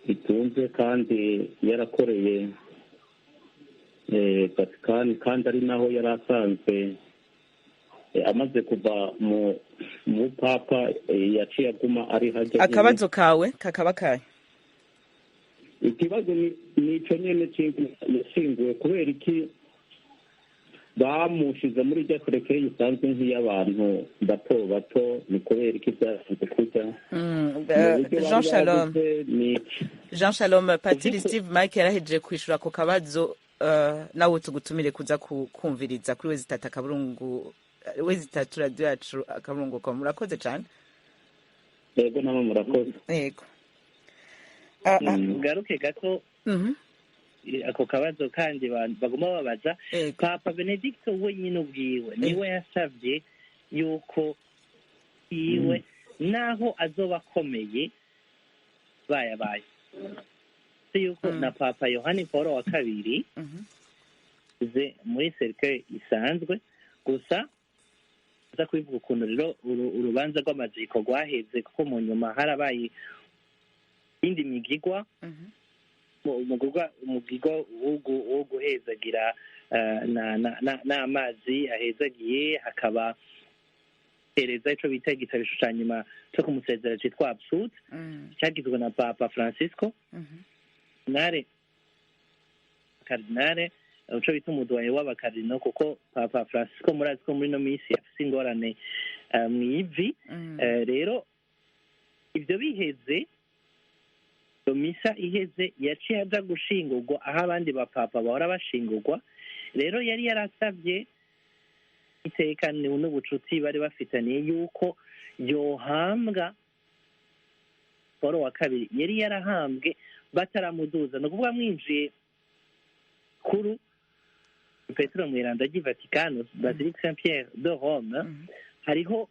itunze, kandi yarakoreye Vatikani, kandi ari naho yari asanzwe. Amaze kuva mu papa, yaciye aguma ari hajya. Akabazo kawe kakaba kahe? Ikibazo ni ico nyene yashinguwe. Kubera iki bamushize muri rya cercueil isanzwe nk'iy'abantu bato bato? Ni kubera iki byashize kurya? Jean Shalom, Jean Shalom, Patiri Steve Mike yarahejeje kwishura ako kabazo. Nawe tugutumire kuza kumviriza kuri wezi 3 akaburungu, w3 radioyacu.com. Murakoze cyane. Yego, namwe murakoze. Yego. Ngaruke gato ako kabazo kandi baguma babaza. Papa Benedicto wenyine ubwiwe niwe yasabye yuko iwe naho azoba akomeye bayabaye, yuko na Papa Yohani Paul wa kabiri ze muri cercueil isanzwe gusa. Aza kubivuga ukuntu rero urubanza rw'amaziko rwaheze, kuko mu nyuma harabaye indi migigwa, umugigwa wo guhezagira n'amazi ahezagiye, hakaba hereza ico bita igitabisho ca nyuma co kumusezera citwa Absolute, cyagizwe na Papa Francisco nare cardinal, uco bita umuduwaye w'abakardino, kuko Papa Francisco murazi ko muri ino minsi afise ingorane mw'ivi. Rero ivyo biheze, iyo misa iheze, yaciye aja gushingurwa aho abandi bapapa bahora bashingurwa. Rero yari yarasavye iteka n'ubucuti bari bafitaniye yuko yohambwa Paul wa kabiri yari yarahambwe bataramuduza, ni ukuvuga mwinjiye. rikuru Petero Mweranda ry'i Vatikano, Basilique Saint Pierre de Rome. Hariho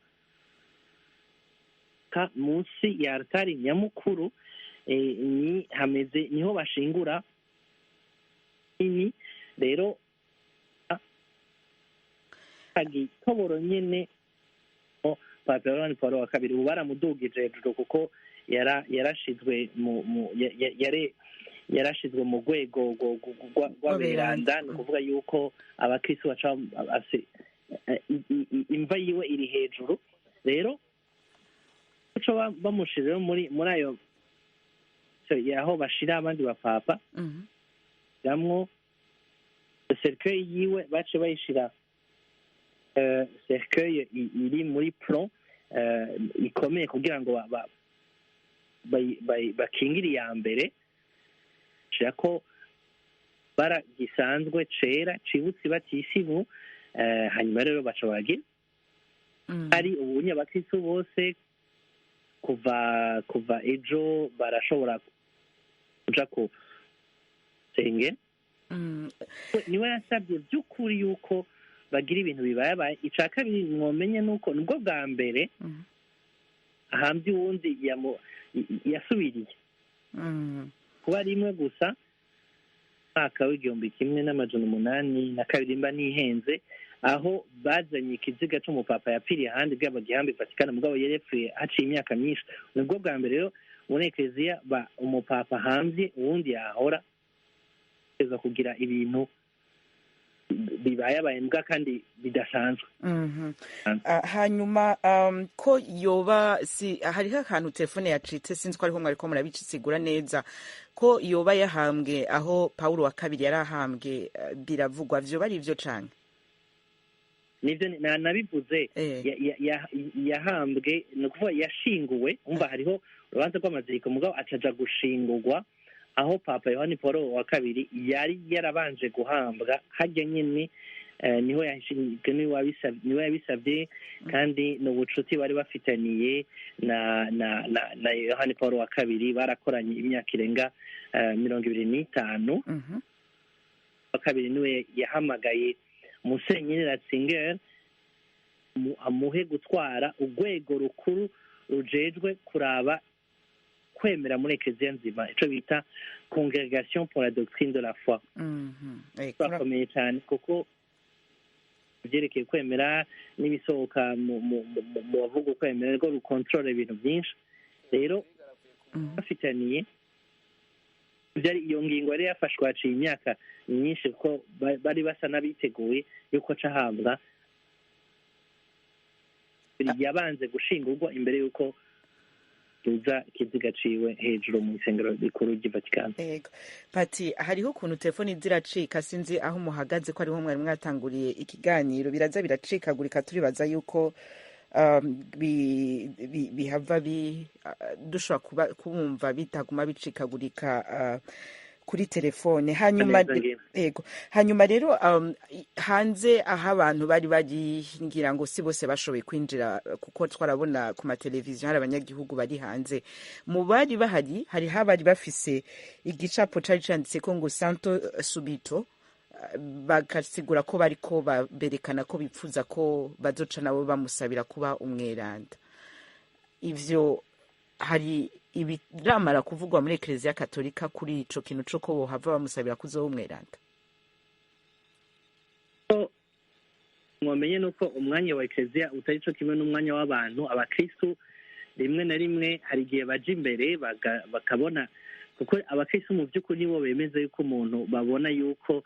munsi ya altari nyamukuru, ni hameze niho bashingura ini. Rero agitoboro nyene Papa Yohani Paulo wa kabiri ubu baramudugije hejuru, kuko yarashizwe mu yarashizwe mu rwego rw'aberanda. Ni ukuvuga yuko abakristo baca imva yiwe iri hejuru. Rero bamushizeho muri ayo aho bashira abandi bapapa, ramwo cercueil yiwe, bace bayishira cercueil iri muri plomb ikomeye, kugira ngo bakingire iya mbere, shira ko bara gisanzwe cera cibutse batisimu. Hanyuma rero baca bagira ari ubunye abakristo bose kuva ejo barashobora kuja ku senge. Niwe yasabye by'ukuri yuko bagira ibintu bibayabaye. Ica kabiri mwomenye nuko nibwo bwa mbere ahambye uwundi yasubiriye kuba rimwe gusa mwaka w'1802, mba nihenze, aho bazanye ikiziga c'umupapa yapfiriye ahandi bwaba gihambi Vatikani, mugabo yari yapfuye haciye imyaka myinshi. Nibwo bwa mbere rero muri ekleziya umupapa ahambye uwundi yahora kugira ibintu bibayabaye mbwa kandi bidasanzwe. Hanyuma ko yoba si hariho akantu telefone yacitse, sinzi ko ariho mwariko murabisigura neza, ko yoba yahambwe aho Paulo wa kabiri yari ahambwe, biravugwa, vyoba ari ivyo canke? Nivyo nabivuze, yahambwe, ni ukuvuga yashinguwe. Umva, hariho urubanza rw'amaziriko, mugabo acaja gushingurwa aho Papa Yohani Paul wa kabiri yari yarabanje guhambwa harya nyene. Niho niwe yabisabye, kandi ni ubucuti bari bafitaniye na na na, na Yohani Paul wa kabiri. Barakoranye imyaka irenga 25. Wa kabiri niwe yahamagaye Musenyeri Ratzinger amuhe gutwara urwego rukuru rujejwe kuraba kwemera muri ekleziya nzima, ico bita Congrégation pour la doctrine de la foi. Bakomeye cyane, kuko byerekeye kwemera n'ibisohoka mu bavuga ukwemera rwo rukontorora ibintu byinshi. Rero bafitaniye byari iyo ngingo yari yafashwe haciye imyaka myinshi, kuko bari basa n'abiteguye yuko acahabwa yabanze gushingurwa imbere y'uko tuza ikiziga ciwe hejuru mu isengero rikuru ry'i Vatikani. Yego. Pati, hariho ukuntu telefoni ziracika, sinzi aho muhagaze ko ariho mwari mwatanguriye ikiganiro, biraza biracikagurika. Turibaza yuko bihava dushobora kubumva bitaguma bicikagurika kuri telefone. Hanyuma yego, hanyuma rero hanze aho abantu bari bagingira ngo si bose bashoboye kwinjira, kuko twarabona ku mateleviziyo hari abanyagihugu bari hanze. Mu bari bahari hari habari bafise igicapo cari canditse ko ngo Santo Subito, bagasigura ko bariko berekana ko bipfuza ko bazoca nabo bamusabira kuba umweranda. Ivyo hari ibiramara kuvugwa muri Eklezia Katolika kuri ico kintu co ko bohava bamusabira kuzoba umweranda? Mwamenye nuko umwanya wa Eklezia utari co kimwe n'umwanya w'abantu. Abakristu rimwe na rimwe hari igihe baja imbere bakabona, kuko abakristu mu by'ukuri nibo bemeza yuko umuntu babona yuko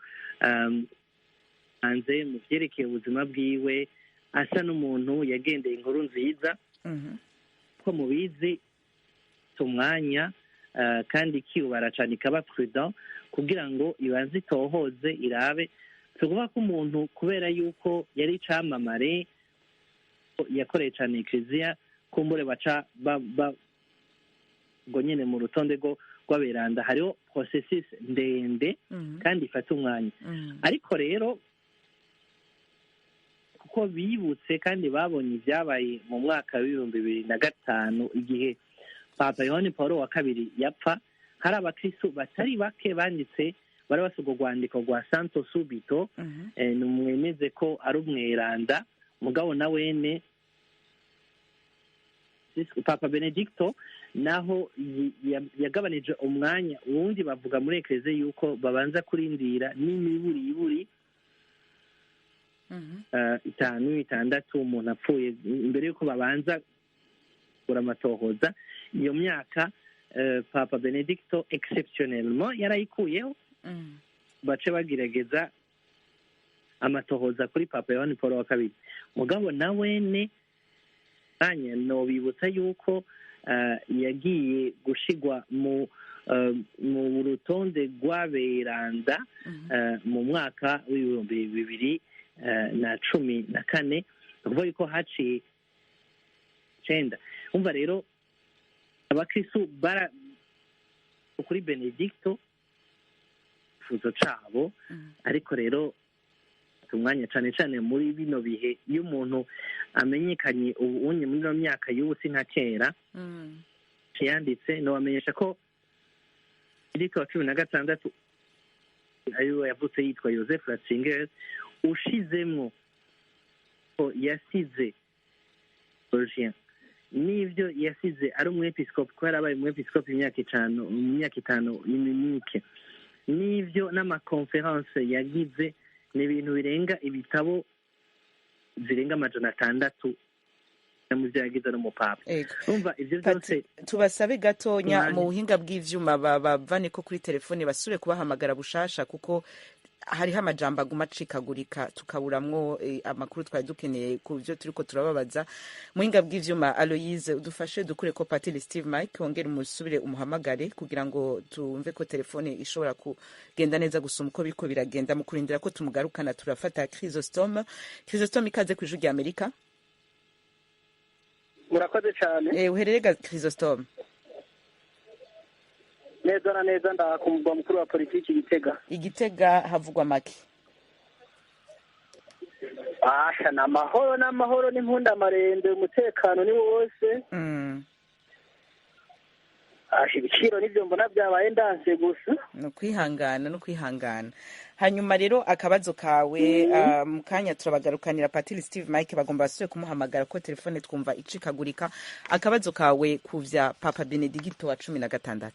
hanze mu vyerekeye ubuzima bwiwe asa n'umuntu yagendeye inkuru nziza, ko mubizi umwanya kandi ikiyubara cyane, ikaba prudent kugira ngo ibanze itohoze irabe. Tuvuga ko umuntu kubera yuko yari icamamare, yakoreye cyane ekleziya, kumbure baca ngo nyene mu rutonde rw'aberanda. Hariho processus ndende kandi ifata umwanya. Ariko rero kuko bibutse kandi babonye ibyabaye mu mwaka w'2005, igihe Papa Yohani Paul wa kabiri yapfa, hari abakristo batari bake banditse Bari bafise urwo rwandiko rwa Santo Subito, nimwemeze ko ari umweranda. Mugabo na wene Papa Benedicto naho yagabanije umwanya uwundi, bavuga muri ekleze yuko babanza kurindira n'imiburiburi 5, 6 umuntu apfuye, imbere yuko babanza amatohoza. Iyo myaka Papa Benedicto exceptionnellement yarayikuyeho, bace bagerageza amatohoza kuri Papa Yohani Paul wa kabiri. Mugabo na wene anya nobibutsa yuko yagiye gushigwa mu rutonde rw'aberanda mu mwaka w'2014, ukuvuga yuko haciye 9. Umva rero abakristu bara kuri Benedicto ifuzo cabo, ariko rero umwanya cane cane muri bino bihe iyo umuntu amenyekanye ubunye muri no myaka y'ubu si nka kera yanditse. No bamenyesha ko Benedicto wa 16 ariwe yavutse yitwa Joseph Ratzinger, ushizemwo ko yasize Georgien n'ivyo yasize ari umwepiskopi, ko yarabaye umwepiskopi imyaka 5, mu myaka 5 y'imike, n'ivyo n'amakonferense yagize ni ibintu birenga ibitabo zirenga 600 mu vyo yagize n'umupapa. Urumva ivyo byose. Tubasabe gatonya mu buhinga bw'ivyuma bavane ko kuri telefone basubire kubahamagara bushasha, kuko hariho amajambo aguma acikagurika tukaburamwo amakuru twari dukeneye ku byo turiko turababaza. Muhinga bw'ivyuma Aloise, udufashe dukure ko Patiri Steve Mike, wongere umusubire umuhamagare kugira ngo tumve ko telefone ishobora kugenda neza gusuma uko biriko biragenda. Mu kurindira ko tumugarukana turafata Chrysostome. Chrysostome, ikaze kw'Ijwi rya Amerika. Murakoze cyane. Uhererega Chrysostome? Neza na neza ndakumva mukuru wa politiki Gitega. Igitega havugwa make? Asha na mahoro n'amahoro n'impunda marembe, umutekano ni wose. Asha ibiciro nivyo mbona byabaye ndanse gusa. No kwihangana, no kwihangana. Hanyuma rero akabazo kawe, mu kanya turabagarukanira Patiri Steve Mike, bagomba basubire kumuhamagara ko telefone twumva icikagurika. Akabazo kawe kuvya Papa Benedicto wa 16.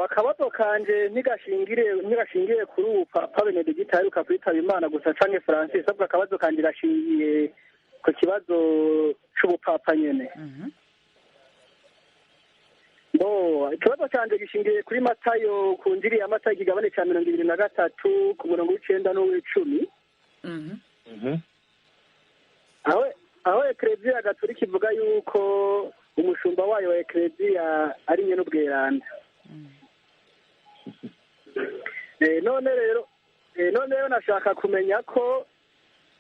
Akabazo kanje ntigashingiye kuri ubu Papa Benedicto aheruka kwitaba Imana gusa canke Francis, ahubwo akabazo kanje gashingiye ku kibazo c'ubupapa nyene. Ikibazo canje gishingiye kuri Matayo, ku njiri ya Matayo ikigabane ca 23 ku murongo w'9 n'uw'icumi. Aho Eklezia Gatolika ivuga yuko umushumba wayo wa Eklezia ari nyene ubweranda. None rero nashaka kumenya ko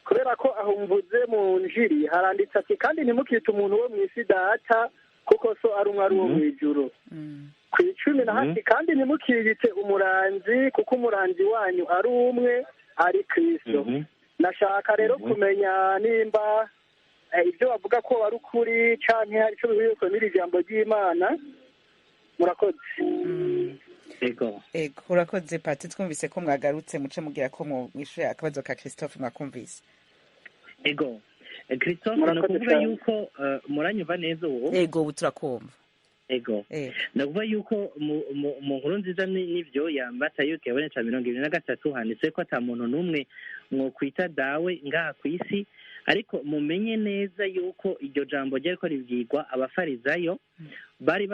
kubera ko aho mvuze mu njiri haranditse ati kandi ntimukite umuntu wo mw'isi data, kuko so ari umwe ari uwo mw'ijuru. Ku 10 na hati kandi ntimukiyite umuranzi, kuko umuranzi wanyu ari umwe, ari Kristo. Nashaka rero kumenya nimba ibyo bavuga ko ari ukuri canke hari ico bihuriye n'iri jambo ry'Imana. Murakoze. Ego, urakoze Pati, twumvise ko mwagarutse, muce mugira ko mwishuye akabazo ka Christophe mwakumvise. Ego Christophe, nakuvuga yuko muranyumva neza ubu? Ego, ubu turakumva. Ego, nakuvuga yuko mu nkuru nziza n'ivyo ya Matayo kigabane ca 23 handitse ko ata muntu n'umwe mwokwita dawe ngaha kw'isi, ariko mumenye neza yuko iryo jambo ryariko ribwirwa abafarizayo bari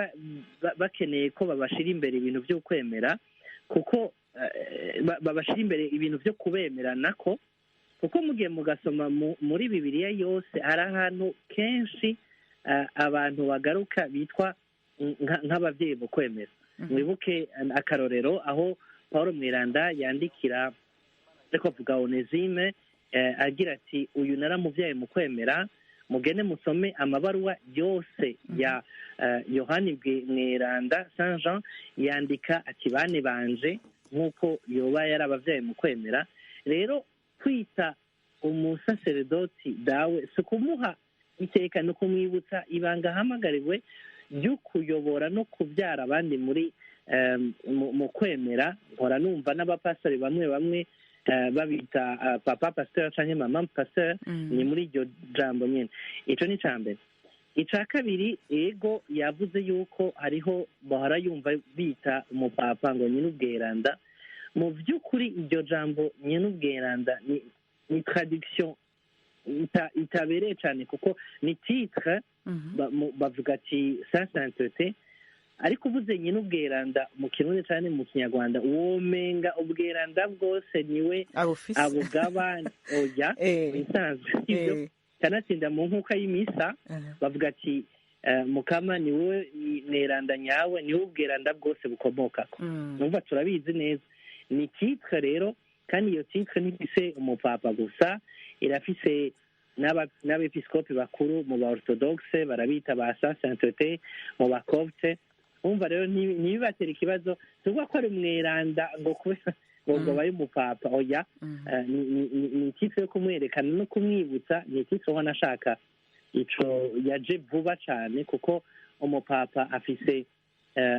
bakeneye ko babashira imbere ibintu byo kwemera, kuko babashira imbere ibintu byo kubemera nako, kuko mugiye mugasoma muri Bibiliya yose hari ahantu kenshi abantu bagaruka bitwa nk'abavyeyi mu kwemera. Mwibuke akarorero aho Paulo Mweranda yandikira ariko avuga Onesime, agira ati uyu naramuvyaye mu kwemera, mugende musome amabaruwa yose ya Yohani Mweranda Saint Jean, yandika ati bane banje nk'uko yoba yarabavyaye mu kwemera. Rero kwita umusaseredoti dawe si kumuha iteka, no kumwibutsa ibanga ahamagariwe ryo kuyobora no kubyara abandi muri Mu kwemera mpora numva n'abapastori bamwe bamwe babita papa pasteur canke mama pasteur, ni muri iryo jambo nyene. Ico ni ica mbere. Ica kabiri, ego, yavuze yuko hariho bahora yumva bita umupapa ngo nyine ubweranda. Mu by'ukuri iryo jambo nyine ubweranda ni traduction itabereye cyane, kuko ni titre. Bavuga ati sa sainteté, ariko uvuze nyine ubweranda mu Kirundi cyane, mu Kinyarwanda womenga ubweranda bwose niwe abugaba. Oya, bisanzwe ibyo. Kanatsinda mu nkuka y'imisa bavuga ati "Mukama ni wowe mweranda nyawe, niwe ubweranda bwose bukomokako." Numva turabizi neza, ni titre rero. Kandi iyo titre ntifise umupapa gusa, irafise n'abepiskopi bakuru. Mu ba orthodoxe barabita ba sa sainteté, mu ba copte. Umva rero, ntibibatere ikibazo tuvuga ko ari umweranda ngo kubera ngo baye umupapa. Oya, ni titre yo kumwerekana no kumwibutsa. Ni titre ubona ashaka ico yaje vuba cane, kuko umupapa afise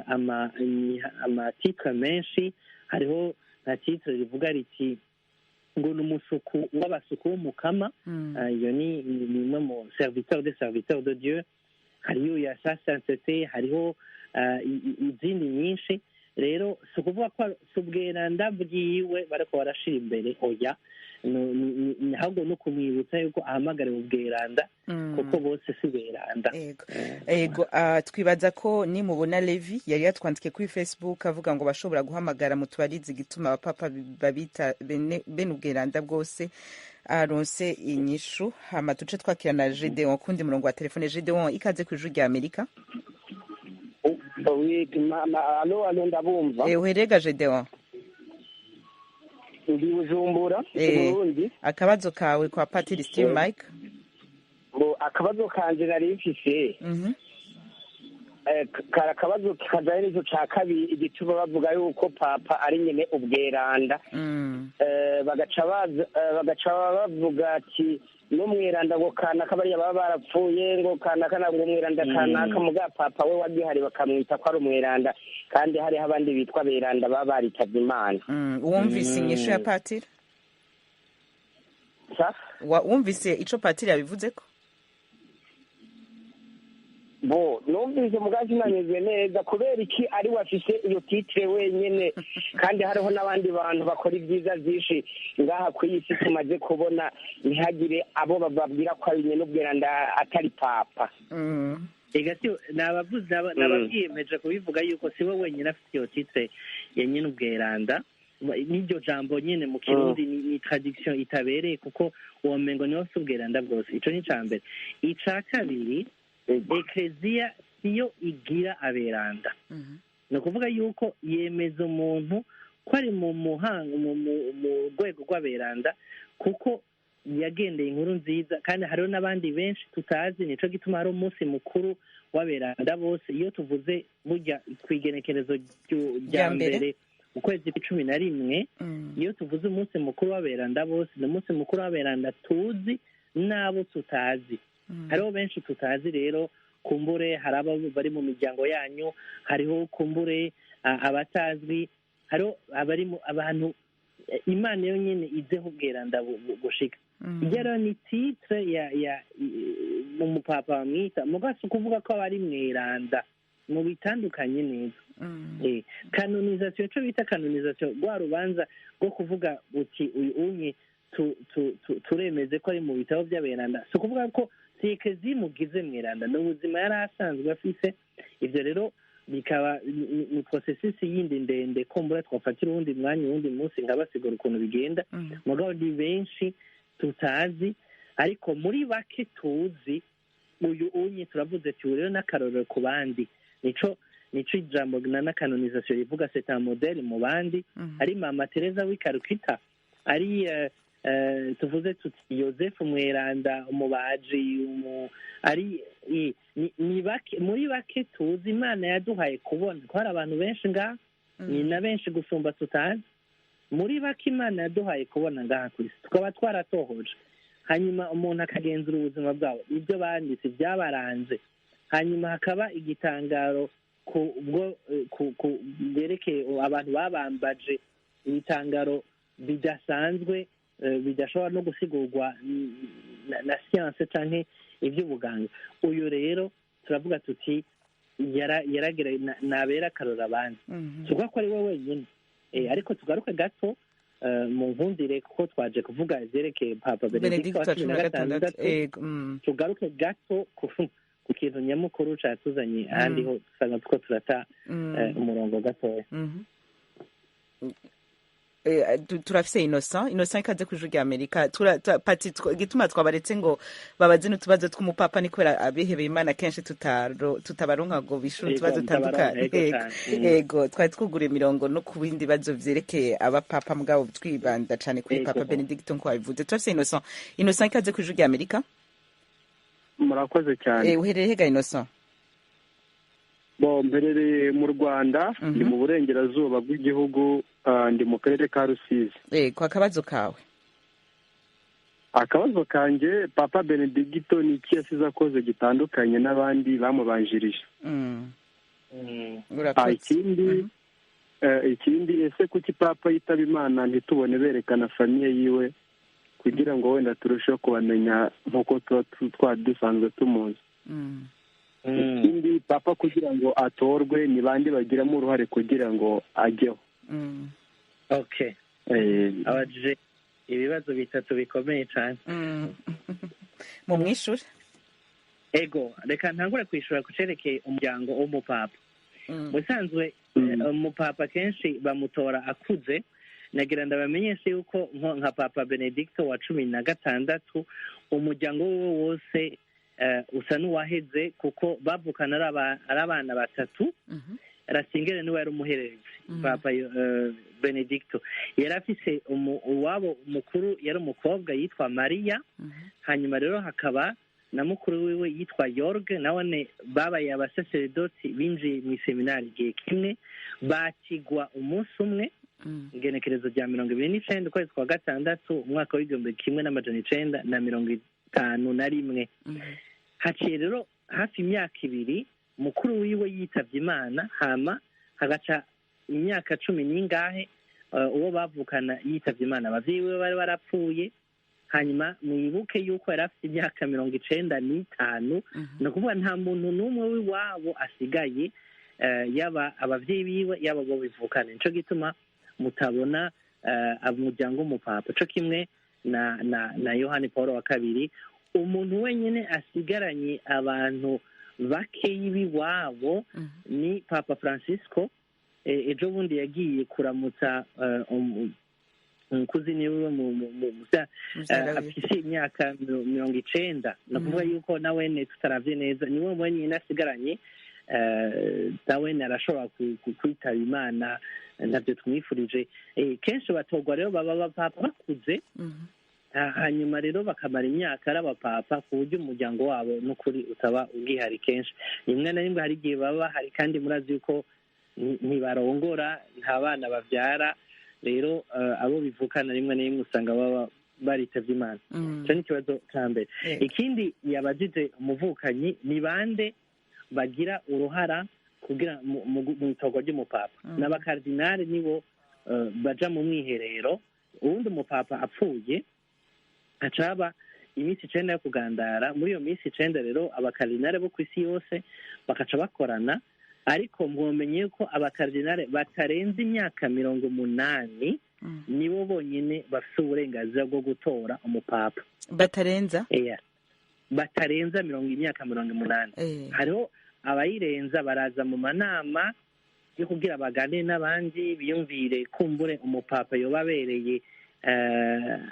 ama titre menshi. Hariho nka titre rivuga riti ngo ni umusuku w'abasuku w'Umukama, iyo ni imwe mu serviteur des serviteurs de Dieu. Hariyo ya sa sainteté, hariho izindi nyinshi. Rero si ukuvuga ko si ubweranda bwiwe bariko barashira imbere, oya, ahubwo no kumwibutsa yuko ahamagariwe ubweranda, kuko bose si beranda. Ego, twibaza ko nimubona Levi yari yatwandikiye kuri Facebook avuga ngo bashobora guhamagara mutubarize igituma abapapa babita bene ubweranda bwose, aronse inyishu. Hama tuce twakira na Gedeon kundi murongo wa telefone. Gedeon, ikaze ku Ijwi rya Amerika. Allô, allô, ndabumva. Uherega Gedeon? Ndi Bujumbura, Burundi. Akabazo kawe kwa Patiri Steve Mike? Bo, akabazo kanje nari mfise kari akabazo kajanye n'ico ca kabiri, igituma bavuga yuko papa ari nyene ubweranda. Bagaca baza, bagaca bavuga ati n'umweranda ngo kanaka, bariya baba barapfuye, ngo kanaka ngo umweranda kanaka, muga papa we wagihari bakamwita ko ari umweranda, kandi hariho abandi bitwa beranda baba baritavye Imana. Wumvise inyishu ya patiri? Wumvise ico patiri yabivuzeko? Bo, numvise muga sinanyuzwe neza. Kubera iki ari we afise iyo titre wenyene, kandi hariho n'abandi bantu bakora ibyiza vyinshi ngaha ku iyi si tumaze kubona, ntihagire abo bababwira ko ari nyene ubweranda atari papa? Ega si nabavuze, nababwiyemeje kubivuga yuko si we wenyine afite iyo titre ya nyene ubweranda. N'iryo jambo nyene mu Kirundi ni traduction itabereye, kuko uwo mengo niwe afite ubweranda bwose. Ico ni ica mbere. Ica kabiri, Ekleziya siyo igira aberanda. Ni ukuvuga yuko yemeza umuntu ko ari mu muhango, mu rwego rw'aberanda, kuko yagendeye inkuru nziza. Kandi hariho n'abandi benshi tutazi. Nico gituma hari umunsi mukuru w'aberanda bose. Iyo tuvuze burya kw'igenekerezo rya mbere ukwezi 11, iyo tuvuze umunsi mukuru w'aberanda bose, ni umunsi mukuru w'aberanda tuzi n'abo tutazi. Hariho benshi tutazi rero. Kumbure hari abo bari mu miryango yanyu, hariho kumbure abatazwi, hariho abari mu abantu Imana yo nyine izeho ubweranda gushika. Iryo rero ni titre ya umupapa bamwita, muga si ukuvuga ko aba ari mweranda. Mu bitandukanye neza, canonisation, ico bita canonisation, rwa rubanza rwo kuvuga uti uyu unye turemeze ko ari mu bitabo by'aberanda, si ukuvuga ko si ekleziya imugize mweranda, ni ubuzima yari asanzwe afise. Ivyo rero bikaba ni processus yindi ndende, kumbura twafatira uwundi mwanya, uwundi munsi, nkabasigura ukuntu bigenda. Mugabo ni benshi tutazi, ariko muri bake tuzi, uyu unye turavuze ati uyu rero n'akarorero ku bandi. Nico ijambo na canonisation rivuga, c'est un modèle mu bandi. Ari Mama Teresa w'i Calcutta, ari tuvuze tuti Yosefu Mweranda umubaji, ari ni bake, muri bake tuzi Imana yaduhaye kubona ko hari abantu benshi ngaha, ni na benshi gusumba tutazi. Muri bake Imana yaduhaye kubona ngaha ku isi, tukaba twaratohoje, hanyuma umuntu akagenzura ubuzima bwabo, ibyo banditse byabaranze, hanyuma hakaba igitangaro. Ku bwo ku byerekeye abantu babambaje ibitangaro bidasanzwe, bidashobora no gusigurwa na siyanse canke iby'ubuganga. Uyu rero turavuga tuti yaragira nabera akarora abandi, tuvuga ko ari we wenyine. Ariko tugaruke gato mu nkundire, kuko twaje kuvuga ivyerekeye Papa Benedicto wa 16. Tugaruke gato ku kintu nyamukuru catuzanye, ahandi ho dusanga tuko turata umurongo gatoya. Turafise Innocent. Innocent, ikaze ku Ijwi rya Amerika. Pati, igituma twabaretse ngo babaze n'utubazo tw'umupapa ni kubera abihebeye Imana kenshi tutabaronka ngo bishure utubazo dutandukanye. Ego, twari twugura imirongo no ku bindi bibazo vyerekeye abapapa, mugabo twibanda cane kuri Papa Benedicto nko wabivuze. Turafise Innocent. Innocent, ikaze ku Ijwi rya Amerika. Murakoze cyane. Uherereye hega, Innocent? Bo, mperereye mu Rwanda, ndi mu burengerazuba bw'igihugu, ndi mu karere ka Rusizi. Kwa akabazo kawe? Akabazo kanjye, Papa Benedicto ni iki yasize akoze gitandukanye n'abandi bamubanjirije? Ikindi, ese kuki Papa yitaba Imana ntitubone berekana famille yiwe, kugira ngo wenda turusheho kubamenya nk'uko tuba twari dusanzwe tumuzi? Ikindi, Papa kugira ngo atorwe ni bande bagiramo uruhare kugira ngo ajyeho? Okay, abajije ibibazo bitatu bikomeye cyane. Mu mwishure. Ego, reka ntangure kwishura ku cerekeye umuryango w'umupapa. Musanzwe umupapa kenshi bamutora akuze. Nagira ndabamenyeshe yuko nka Papa Benedicto wa 16, umuryango wiwe wose usa n'uwaheze, kuko bavukana ari abana batatu. Ratzinger niwe yari umuhererezi. Papa Benedicto yari afise uwabo mukuru, yari umukobwa yitwa Mariya, hanyuma rero hakaba na mukuru wiwe yitwa Yorge, nawe babaye abasaseredoti, binjiye mu iseminari igihe kimwe, bakigwa umunsi umwe, igenekerezo rya 29 ukwezi kwa gatandatu umwaka w'1951. Haciye rero hafi imyaka 2 mukuru wiwe yitavye Imana, hama hagaca imyaka 10 n'ingahe uwo bavukana yitavye Imana. Abavyeyi wiwe bari barapfuye. Hanyuma mwibuke yuko yari afite imyaka 95, ni ukuvuga nta muntu n'umwe w'iwabo asigaye, yaba abavyeyi biwe, yaba bo bivukana. Nico gituma mutabona umuryango w'umupapa. Co kimwe na Yohani Paul wa kabiri, umuntu wenyine asigaranye abantu bakeyi b'iwabo ni Papa Francisco. Ejo bundi yagiye kuramutsa umukuzini wiwe afise imyaka 90. Ni ukuvuga yuko nawene tutaravye neza, niwe wenyine asigaranye. Nawene arashobora kwitaba Imana, ntabyo tumwifurije. Kenshi batorwa rero baba abapapa bakuze, hanyuma rero bakamara imyaka ari abapapa, ku buryo umuryango wabo n'ukuri utaba ugihari. Kenshi rimwe na rimwe hari igihe baba bahari, kandi murazi yuko ntibarongora, nta bana babyara. Rero abo bivukana rimwe na rimwe usanga baba baritavye Imana. Ico ni ikibazo ca mbere. Ikindi yabajije umuvukanyi, ni bande bagira uruhara kugira mu itorwa ry'umupapa? N'abakardinali nibo baja mu mwiherero. Uwundi umupapa apfuye hacaba iminsi 9 yo kugandara. Muri iyo minsi 9 rero abakardinali bo ku isi yose bakaca bakorana, ariko mwomenye ko abakardinali batarenze imyaka 80 nibo bonyine bafite uburenganzira bwo gutora umupapa. Batarenza? Batarenza imyaka 80. Hariho abayirenza baraza mu manama yo kugira bagane n'abandi, biyumvire kumbure umupapa yobabereye,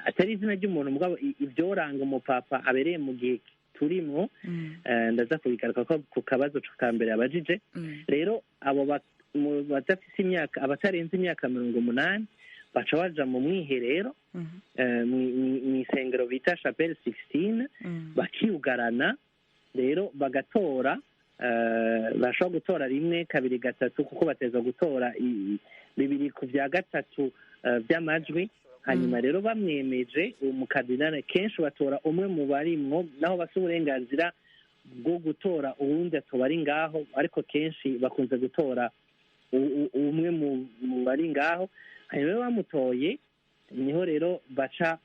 atari izina ry'umuntu mugabo ibyoranga umupapa abereye mu gihe turimwo. Ndaza kubigaruka ko ku kabazo ka mbere abajije. Rero abo badafise imyaka, abatarenze imyaka 80 baca baja mu mwiherero mu isengero bita Chapelle Sixtine, bakiyugarana. Rero bagatora, bashobora gutora rimwe, kabiri, gatatu, kuko bateza gutora 2/3 by'amajwi. Hanyuma rero bamwemeje umukardinali, kenshi batora umwe mu barimwo, naho bafite uburenganzira bwo gutora uwundi atoba ari ngaho, ariko kenshi bakunze gutora umwe mu bari ngaho. Hanyuma iyo bamutoye niho rero baca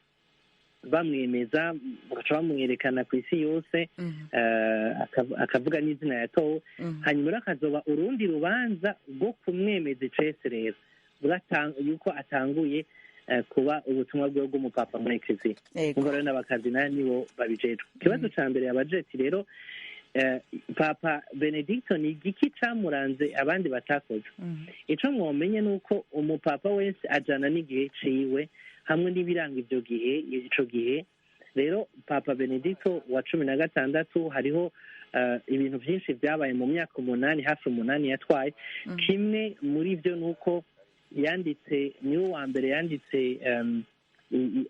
bamwemeza, bagaca bamwerekana ku isi yose, akavuga n'izina yatowe. Hanyuma rero akazoba urundi rubanza rwo kumwemeza icese rero yuko atanguye kuba ubutumwa bwe bw'umupapa muri ekereziya. Ubwo rero n'abakardinali nibo babijejwe. Ikibazo ca mbere yabajeti rero, Papa Benedicto ni igiki camuranze abandi batakoze? Ico mwomenye ni uko umupapa wese ajana n'igihe ciwe hamwe n'ibiranga ivyo gihe. Ico gihe rero Papa Benedicto wa 16 hariho ibintu vyinshi vyabaye mu myaka 8, hafi 8 yatwaye. Kimwe muri ivyo ni uko yanditse, niwe wa mbere yanditse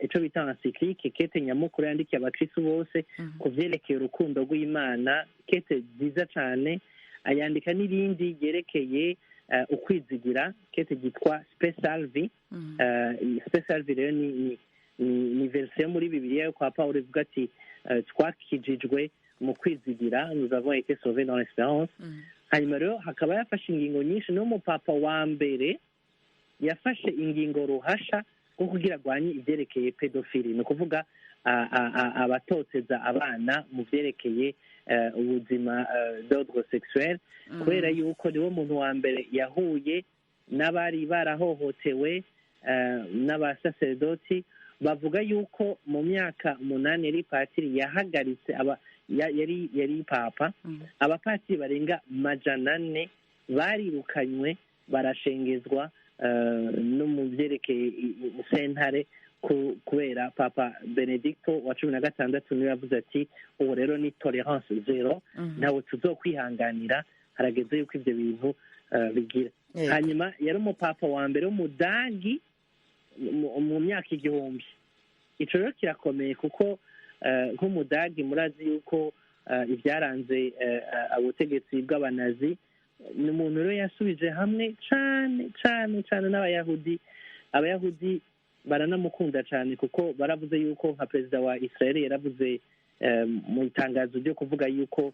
ico bita encyclique, kete nyamukuru yandikiye abakristu bose ku vyerekeye urukundo rw'Imana, kete nziza cane. Ayandika n'irindi ryerekeye ukwizigira, kete ryitwa Spe Salvi. Spe Salvi rero ni verse yo muri Bibiliya yo kwa Pawulo ivuga ati twakijijwe mu kwizigira, nous avons été sauvés dans l'espérance. Hanyuma rero hakaba yafashe ingingo nyinshi. Niwo mupapa wa mbere yafashe ingingo ruhasha rwo kugira agwanye ivyerekeye pedofili, ni ukuvuga abatoteza abana mu vyerekeye ubuzima d'ordre sexuel, kubera yuko niwo muntu wa mbere yahuye n'abari barahohotewe n'abasaserdoti. Bavuga yuko mu myaka 8 yari patiri yahagaritse yari papa, abapatiri barenga 400 barirukanywe, barashengezwa no mu vyerekeye sentare kubera Papa Benedicto wa 16 niwe yavuze ati ubu rero ni tolerance zero, ntawe tuzokwihanganira, harageze yuko ivyo bintu bigira. Hanyuma yari umupapa wa mbere w'umudagi mu myaka 1000. Ico rero kirakomeye kuko nk'umudagi murazi yuko ivyaranze ubutegetsi bw'abanazi. Ni umuntu rero yasubije hamwe cane cane cane n'abayahudi. Abayahudi baranamukunda cane kuko baravuze yuko nka perezida wa Israel yaravuze mu itangazo ryo kuvuga yuko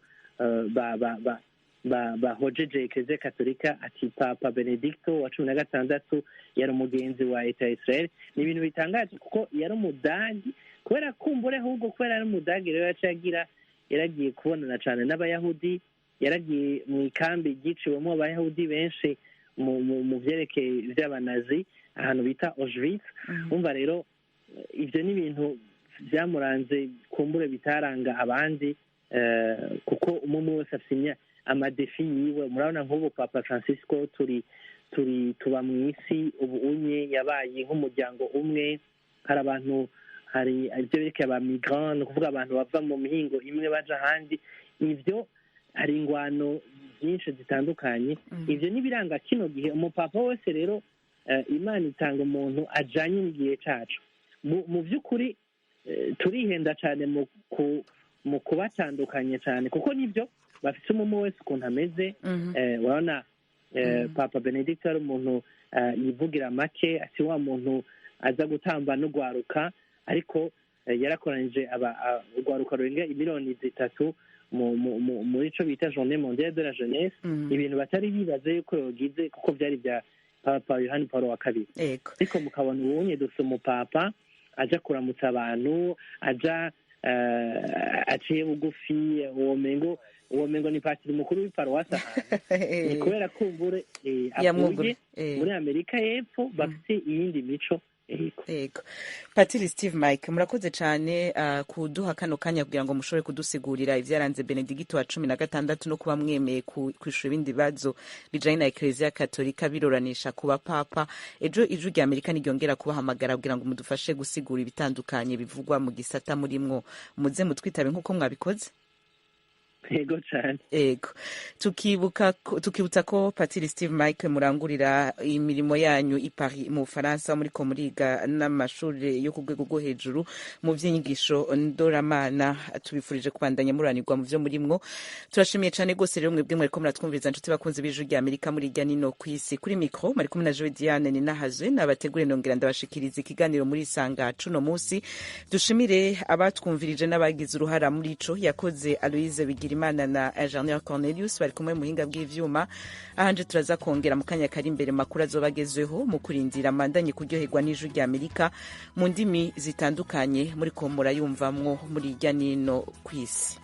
bahojeje Eklezia Katolika, ati Papa Benedicto wa 16 yari umugenzi wa leta ya Israel. Ni ibintu bitangaje kuko yari umudagi, kubera kumbure ahubwo kubera yari umudagi rero yaciye yaragiye kubonana cane n'abayahudi, yaragiye mu ikambi ryiciwemo abayahudi benshi mu vyerekeye vy'abanazi, ahantu bita Auschwitz. Umva rero ivyo ni ibintu vyamuranze kumbure bitaranga abandi, kuko umwe wese afite amadefi yiwe. Murabona nk'ubu Papa Francisco turi tuba mu isi ubu unye yabaye nk'umuryango umwe, hari abantu, hari ibyo berekeye aba migrants, ni ukuvuga abantu bava mu mihingo imwe baja ahandi, ivyo hari ingwano byinshi zitandukanye. Ivyo nibiranga kino gihe. Umupapa wese rero Imana itanga umuntu ajanye n'igihe cacu. Mu vy'ukuri turihenda cane mu kubatandukanye cane, kuko nivyo bafite umwe wese ukuntu ameze. Urabona Papa Benedicto ari umuntu yivugira make, si wa muntu aza gutamba no gwaruka, ariko yarakoranije urwaruka rurenga 3 miliyoni muri ico bita Journée mondiale de la jeunesse, ibintu batari bibaze yuko yogize kuko vyari vya Papa Yohani Paulo wa kabiri. Ariko mukabona ubunye dufise umupapa aja kuramutsa abantu, aja aciye bugufi, uwo mengo ni patiri mukuru w'iparuwasi ahantu. Ni kubera kumbure avuye muri Amerika y'Epfo bafite iyindi mico. Ego. Patiri Steve Mike, murakoze cyane kuduha kano kanya kugira ngo mushobore kudusigurira ivyaranze Benedicto wa 16 no kuba mwemeye kwishura ibindi bibazo bijanye na Eklezia Katolika biroranisha kuba papa. Ejo ijwi rya Amerika niryongera kubahamagara kugira ngo mudufashe gusigura ibitandukanye bivugwa mu gisata murimwo, muze mutwitabe nkuko mwabikoze. Ego cyane. Ego. Tukibutsa ko Patiri Steve Mike murangurira imirimo yanyu i Paris mu Faransa, muri ko muriga n'amashuri yo ku rwego rwo hejuru mu vy'inyigisho ndoramana. Tubifurije kubandanya muranirwa mu vyo murimwo. Turashimiye cyane gose rero mwebwe mwariko muratwumviriza, nshuti bakunzi b'ijwi rya Amerika muri irya nino kw'isi. Kuri micro mari kumwe na Joy Diane Ninahazwe, nabategure nongera ndabashikiriza ikiganiro muri Isanga cuno musi. Dushimire abatwumvirije n'abagize uruhara muri ico. Yakoze Aloise Bigira Bigirimana na Ingenieur Cornelius bari kumwe mu buhinga bw'ivyuma. Ahanje turaza kongera mu kanya kari imbere makuru azoba agezweho. Mu kurindira, mandanye kuryoherwa n'Ijwi rya Amerika mu ndimi zitandukanye muri ko murayumvamwo muri irya nino kw'isi.